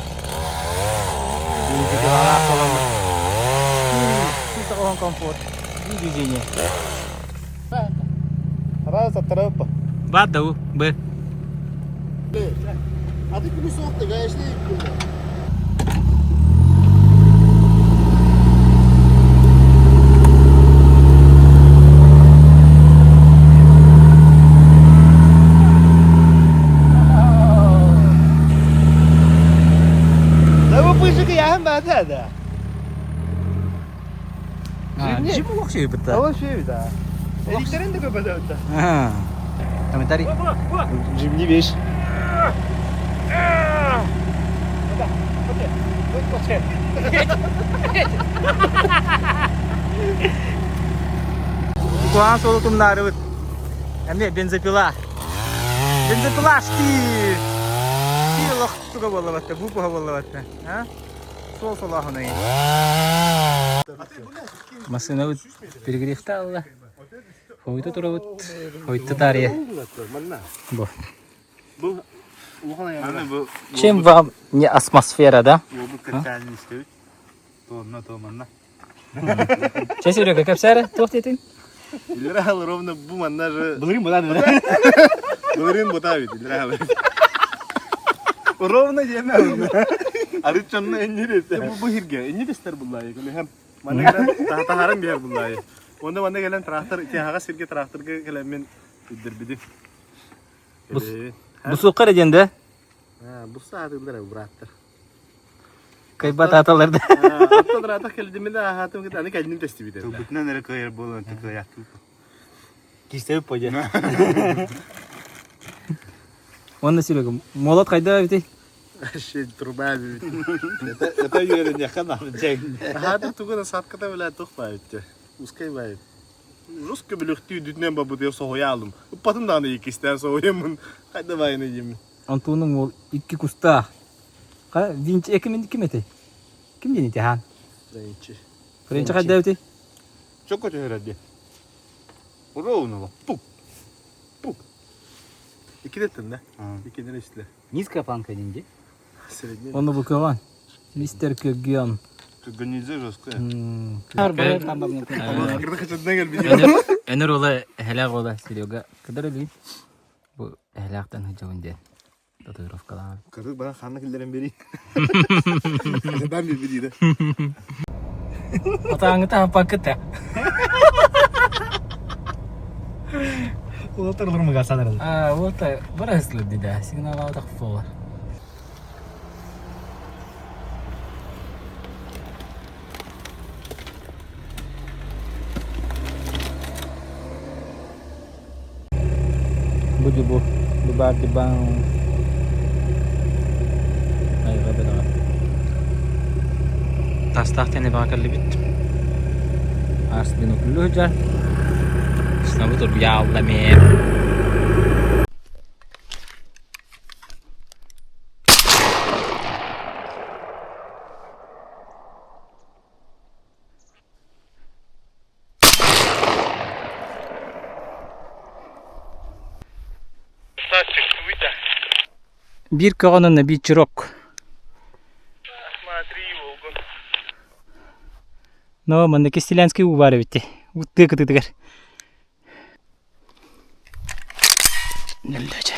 Комфорт. Движение. Раз, оторопа. Баду, Б. А ты плюсов-то, конечно, Да вы быжыгы яһын баата да. Джип олох бытта. Ол şey да. Электрин де көп өтті. Комментарий. Джимни вещь. Куһаҕан суолу тумнаарыбыт. Эмиэ бензопила. Бензопила штиль. Штиль олох туга буоллабатта, бупуха буоллабатта. А? Суол солоохунай. Массыынабыт перегревта алла. Хойто турабыт. Хойто таарыйа. Бу. Чем вам не атмосфера, да? Чэ, Серега, кэпсээрэ, туох диэтиҥ? Илрал ровно бу манна же. Былырын була да. Былырын бута бит, Илрал. Ровно диэмэ. Арыт чонно эннир Бу бу хирге, эннир истер буллайы. Күлүһэм. Манна кэлэн таһаран биэр буллайы. Онда манна кэлэн трактор, тиһаҕа сирге тракторга кэлэн мен үддэрбидим. Бу суукка эрэ диэн да? Бу саатылар быраттар. Кайбат аталар да. Оттон ратах кэлдимин да аһаатым кыт аны кэлдим тестибит. Тылбытынан эрэ кыайар буолан тыкыайахтыы. Кистебит по дьэ. Уонна Серега, молот хайда эбитий? Вообще труба бит. Это это үөрэннэххэ наада дьэҥ. Аһаатым тугу сатката бля тух баайыт. Ускай баайыт. Жестко бүлүктүү дүтүнэн бабытыгар соһуйа алым. Ыппатын даҕаны иккистээн соһуйаммын. Хайда баайыны диэммин. Антонуҥ уол икки кустаах. Ха, Винчи ким ким этэй? Ким диэн ити хаан? Френчи. Френчи хайда эбитий? Чөкө түһэрэр диэ. Ровно пук. Пук. Икки да? Иккиден истилер. Низкая планка диэн дии. Средний. Оны бу көҕөн. Мистер Көгөн. Гнезде жесткая. Кырды хачатына келбит. Өнөр ола эһэлээх ола Серега кыдар өлүй. Бу эһэлээхтэн сылдьабын диэн татуировкалаах. Кырдык бана ханна киллерен бери. Хачатан bir бери да. Атааҥыта хаппаккыта. Улаттар олор санарын. А, вот бара сылды да. Сигнал алдық болар. Бу бу бу бар дибан. Ay габена. Тастах тене бакалли бит. Ас биноклю жар. Снова тур ялла ме. Биир көҕөнөн биир чирок. Но манна Кистелянский уу баар эбит. Тыа кытыытыгар. Нэллэчэ.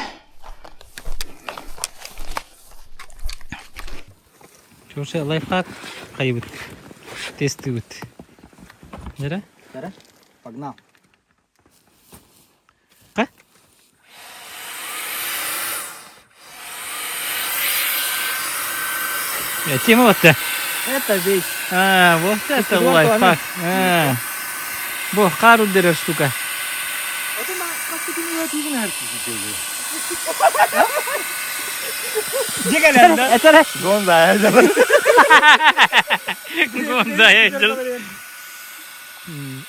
Чурша лайфхак хайыбыт. Тестыбыт. Нere? Погнал. Ка? Я тема вот Это вещь. А, вот это лайфхак. А. Бу хаар үрдэрэр штука. Это Гонзая. Гонзая.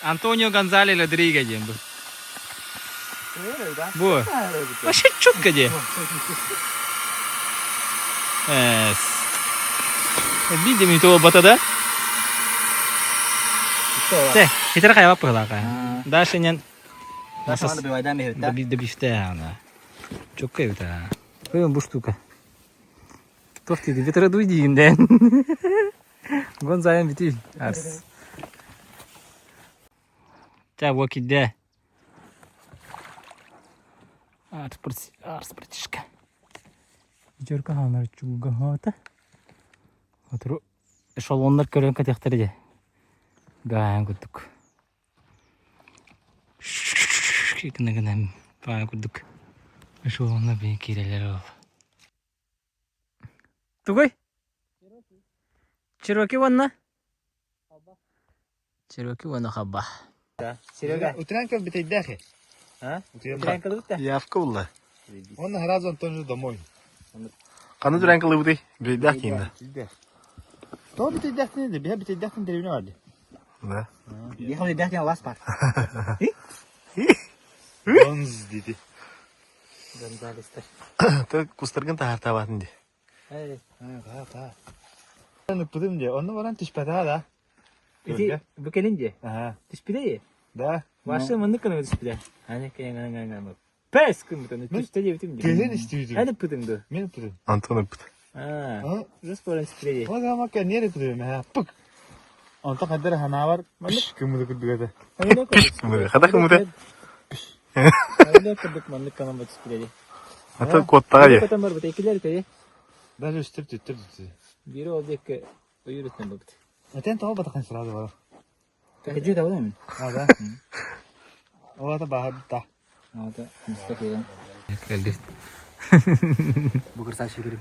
Антонио Гонзале Родригес диэн бу. Бу. Вообще четко де. Эс. Видим то бата да? Те, хитер хайа пыглака. Дальше не Добивте она. Чокка это. Пойдем бу штука. Туох диди ветродуй диин дэн. Гонзайан бити. Арс. Ча бу кирдэ. Арс братишка. Дьөркө хаанар чугаһаата. Отуру эшелоннар көрөн кэтиэхтэрэ дьэ. Гаан курдук. Гына гына баай курдук эшелоннар бэйэ киирэллэр ол. Тугуй? Чероки уонна? Чероки уонна хаба. Серега. Утрянка бүтэйдээх. А? Утрянка да? Явка булла. Он сразу Антон же домой. Ханна утрянка лыбытый? Бүтэйдээх киинде. То бүтэйдээх де, бия бүтэйдээх деревня бар. Да. Ехал бүтэйдээх лас бар. Гонз диди. Гонзалестер. Ты кустаргын таһартабатын ди. Эй. Ха, ха. Ыппытым де, онно баран түспэтэ да. Ити бу кэлин дии. Ага. Түспүтэ Да. Ваша маннык гына түспүтэ. Аны кэҥ Пэс гыммытын түстэ диэбитим дии. Кэлин истибитим. Эн ыппытыҥ дуо? Мен ыппытым. Антон ыппыт. Аа. Жас баран түспүтэ дии. Ол гамакка нер ыппытым ха. Пык. Онто хаддар ханаабар маннык кыммыты курдук этэ. Кыммыты. Хата кыммыты. Маннык курдук маннык канан түспүтэ дии. Ата куоттаҕа дии. Көтөн барбыт экилер үтэ дии. Даже үстүп түттүр түттү. Бири ол диэки ойуур өттүнэн барбыт. Этен тоҕо батахан сразу бар. Кэдьүү табын мин. А да. Ол ата баһар та. Ата Мустафа Кэлбит. Бу кырсаачы көрүм.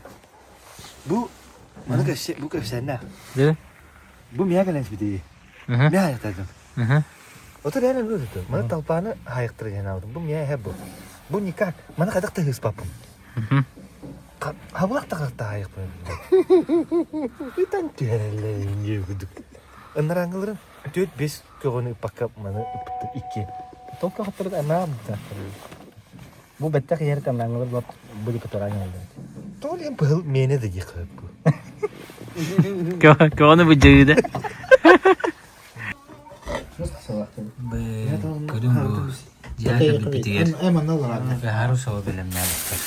Бу маны кэпсэ бу кэпсэннэ. Дэ? Бу мия кэлэн бити. Мия хайыктардым. Отор реально бу tuttu. Маны толпаны хайыктыр диэн алдым. Бу мия хэ бу. Бу никак. Маны хайдах та хыспаппын. Хабылах та та хайыкпын. Итан түһэрэллэр курдук. Ыннараангыларын 4-5 көҕөнү ыппакка маны ыппыттар икки. Только хаттарыт анаа Бу бэттэх иһэр канаҥылар бу были которые То ли быһыл миэнэ да диэх бу. Көҕөнү быдьыыда. Көрүҥ бу. Дьиэ кэлбитигэр Бэһаар усоҕу бэлэмнээбиттэр.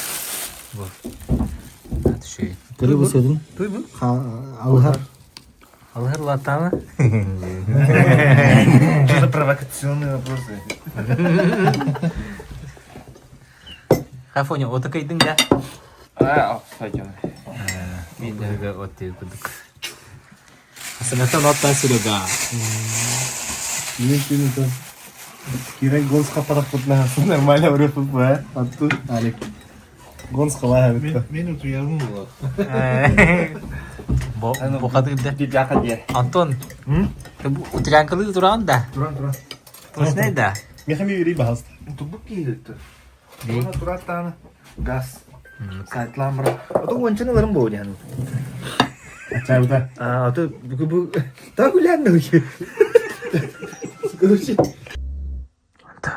Бу. Түшүй. Көрү бу сөдүн. Алыһар. Алыһар латаана. Что за провокационные вопросы? Хафоня, отыкайдың да? А, пойдем. Мен дәгі от деп курдук. Асанатан оттан сүрөга. Кирен гонс хапарак кутна нормально врыф б. Атту Алик. Гонс хала битте. Мен утуярым була. Бу бу кадыр Дидяха Антон. Утрянкалы туран да. Туран туран. Точно да. Мехами юри бахаст. Тубук киилетти. Тура тураттааны газ. Сайтлаан Ото уончаны ыларым буо диэн. Ачаабыта. А, ото бу бу та гулянна үчү. Короче. Антон.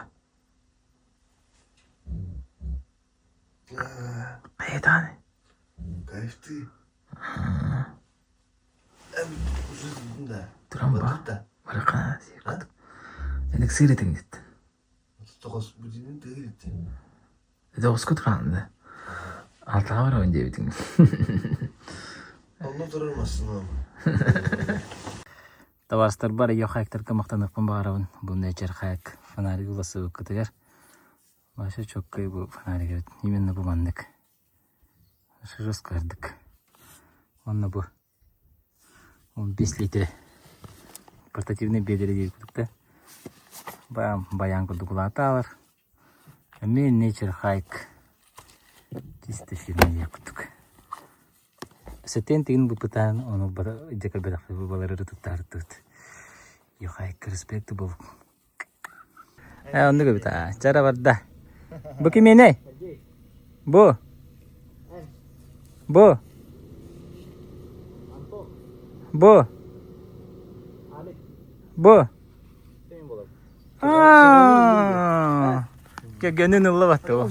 Кайдан? Кайф ты. Да. Туран ба. Баракана сиякат. Эликсир этиңдит. Тоғыз будинин тыгыт. Тоғызку туранды. Алтыға барабын диэбитиҥ. Онно турар массыным. Табаарыстарбар ее хайктарга махтаныахпын баҕарабын. Бу Nature Hike фонарик уларсыбыккытыгар. Вообще чоккай бу фонарик эбит. Именно бу маннык. Жестко ырдык. Онно бу 15 литр портативный биэдэрэ диир курдук да. Баян курдук улаатаалар. Эмиэ Nature Hike чисто фирма диир курдук. Сэтэн тигин буппутаан ону дьэ көрбөтөхпүт бу балары туттаартыбыт. Йохайка респект был. Э, оннук эбит аа. Чара барда. Бу кимиэнэй? Бу. Бу. Бу. Бу. Аа. Кэгэнин ылла батты бу.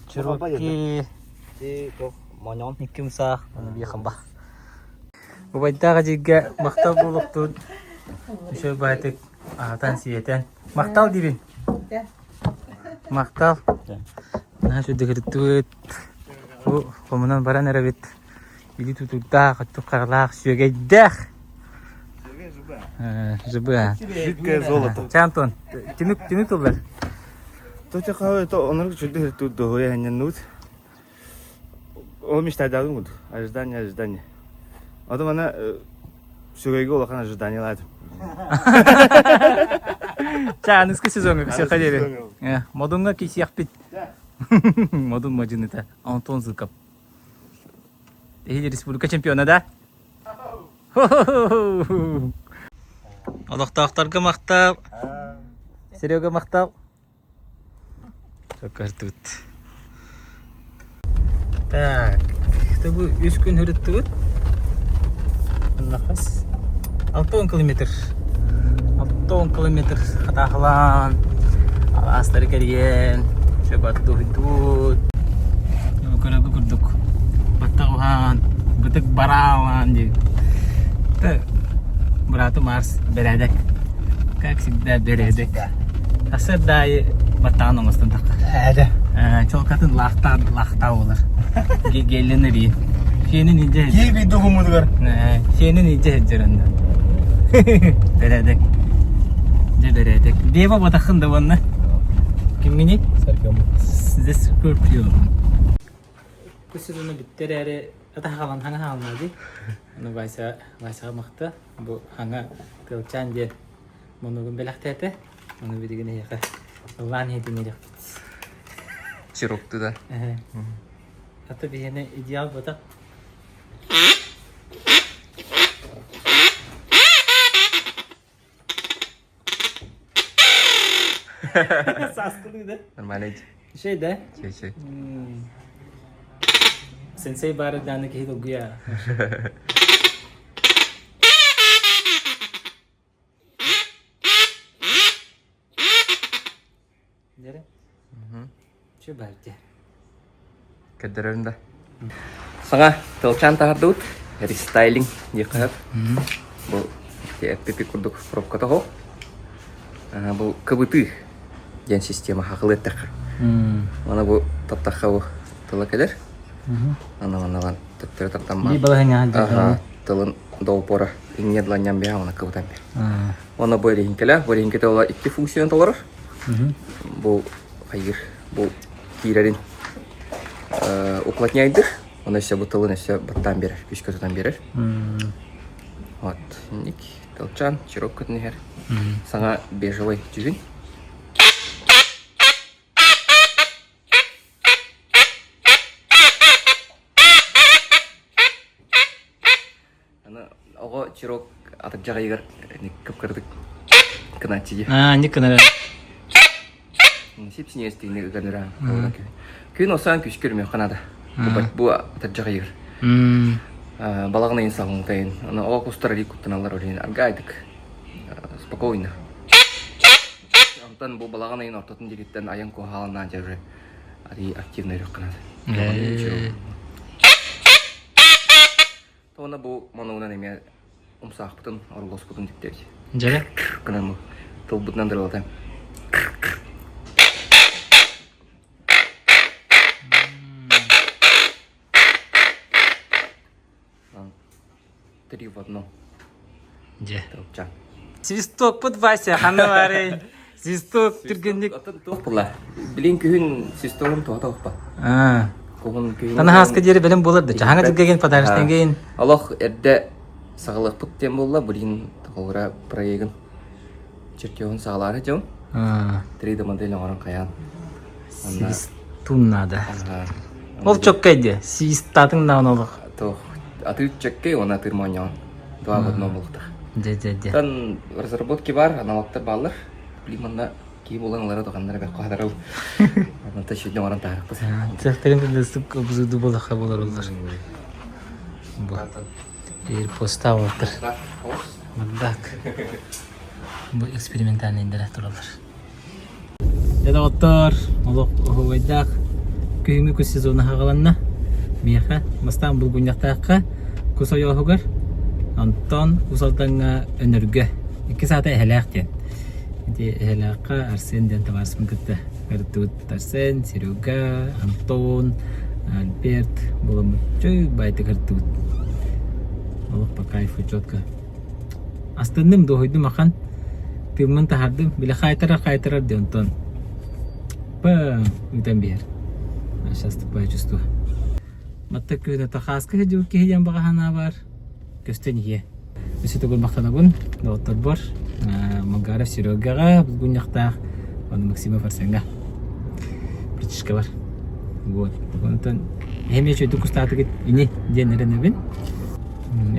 Чероки. Икким саах, аны биэхэн ба. Убайдаах эдьиийгэ махтал буолуохтун. Үчүгэй баайтык аһатан сиэтэн. Махтал диибин. Махтал. Наһаа үчүгэйдик Бу хомунан баран эрэбит. Илии тутуурдаах, өттүк харалаах, сүөгэйдээх. ЖБА. Жидкое золото. Чэ, Антон, түмүк түмүк тыллар. Тотя хаа это онор чүдү тут доһуя ханнанут. Ол мечтайдагын курдук. Ожидание, ожидание. Ото мана сүрөйгө улахан ожиданиялаатым. Чэ, аныгыскы сезоҥҥа көрсүөххэ диэри. Модуҥҥа кисиэхпит. Модун модьуныта Антон Зыков. Эһиги республика чемпиона да? Олохтоохторго махтал. Серега махтал. Көрдүбүт. Так, бу үс күн ырыттыбыт. Хас? 60 километр. 60 километр хатаахылаан, алаастары кэрийэн, сөбаттуһуйдубут. Көрөргө курдук баттах уһаан, бытык бараалаан диэн. Быраатым Марс бэрээдэк. Как всегда бэрээдэк. Сарсыарда аайы баттаҕын оҥостон таххар. Ээдэ. Чолкатын лаахтаан лаахтаа буолар. Гелленэр Фенин илдьэ Кии биир духумутугар. Фенин илдьэ сылдьар онно. Бэрээдэк. Дьэ бэрээдэк. Дева батаххын да уонна. Кимҥиний? Скорпион. The Scorpion. Бу сезону бүттэ эрээри ата хаалан хаҥа хаалла дии. Аны Вася Васяҕа махта. Бу хаҥа Тыалчаан диэн муннугун бэлэхтээтэ. Ону билигин эһиэхэ ыллаан иһитиннэриэхпит. Сиропту да. А то биһиэнэ идеал буотах. Сааскылыы да? Нормально. Şey да? Чэй чэй. Сенсей бары дааны киһи долгуйа. Дere? Чү барды. Көрдөрөрүн да. Саҥа тылчаан таһардыбыт. Рестайлинг диэххэ сөп. Бу FPP курдук пробката оһох. Бу кыбытыы диэн система хахылы эттэххэ. Аны бу таптахха бу тыла кэлэр. Аны манна төттөрү тартан Бии балаһыҥҥа тылын долпора иҥҥэ дыланньан биһа уна кыбытан бир. Уонна бу эриһиҥкэлээх, бу эриһиҥкэтэ ола икки функцияны толорор. Бу хайыр, бу киирэрин уплотняйдыр, оны өссө бу тылын өссө баттаан берер, күскэ тутан берер. Вот, ник тылчан, чирок көтөн иһэр. Саҥа бежевый дьүһүн. Аны оҕо чирок атырдьах ыйыгар кып-кыратык кынааччы дии. Аа, инник гынар. Сип-синьиэстигини ыган ыраан. Күн осаан күскүр мүөххэ наада. Бу атырдьах ыйыгар. Балаҕан ыйын саҕалыытайын. Аны оҕо кустар илии куттаналлар олиһин аргаайдык. Спокойно. Онтон бу балаҕан ыйын ортотун диэкиттэн айан куһааланаан дьэ уже арыый активно үрүөххэ наада. Уонна бу монугунан эмиэ умсаахпытын, орулуоспутун тиктэбит. Дьэ? Гынан тылбытынан дырылатан. Три в одном. Дьэ. Тылчаан. Свистокпут Вася, ханна баарый? Свисток түргэнник. Атын туох була? Билин күһүн свистогун туһата охпа. Аа. Куһун күһүн. Танаһааска диэри бэлэм буолар да. Хаҥа дьылгеген подарочныйгейин. Олох эрдэ саҕалыахпыт диэн буолла. Билин тоҕура проегын чертежун саҕалаары дьон. 3D модель оҥорон хайаан. Свистун надо. Ол чоккай диэ. Свистатын даҕаны олох. Туох атыы чөккэй уонна атыыр моонньоҕон. Два в одном буолуохтаах. Дьэ дьэ дьэ. Тан разработки бар, аналогтар бааллар. Билим манна кии буолан ылара туханнар эбэх хатарыл. Онто шүдүн оҥорон таарыппыт. Цехтерин кыргызстык обзуду болаха болар олар. Бу. Airposta олтыр. Мындак. Бу экспериментальный туралар. Дьэ доҕоттоор, олох оһуобайдаах күһүҥҥү кус сезона саҕаланна. Миэхэ бастаан Булгунньахтаахха кус ойооһугар, онтон Уус Алдаҥҥа Өнөргө икки саата Эһэлээх диэн. Ити Эһэлээххэ Арсен диэн табаарыспын кытта ырыттыбыт. Арсен, Серега, Антон, Альберт буоламмыт чөй баайтык ырыттыбыт. Олох по кайфу четко. Астынным, дуоһуйдум ахан. Тыыммын таһардым. Били хаайтарар хаайтарар диэн онтон па ыытан биһэр. Сейчас такое чувство. Матта күнэ тахааска сылдьыбыт киһи диэн баҕа санаа баар. Көстөн иһиэ. Өссө төгүл махтанабын доҕотторбор Малгаров Серегаҕа булгунньахтаах уонна Максимов Арсеҥҥа братишкалар. Вот. Онтон эһэм үчүгэйдик кустаатыгыт ини диэн эрэнэбин.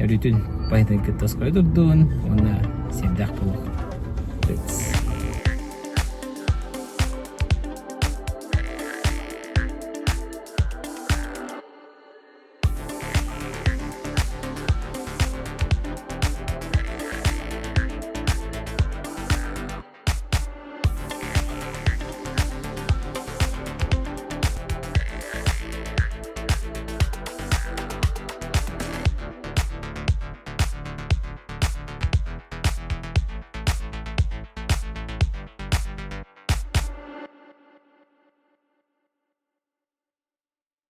Өрүүтүн поэтын кытта оскуола турдун уонна сиэрдээх буолуох.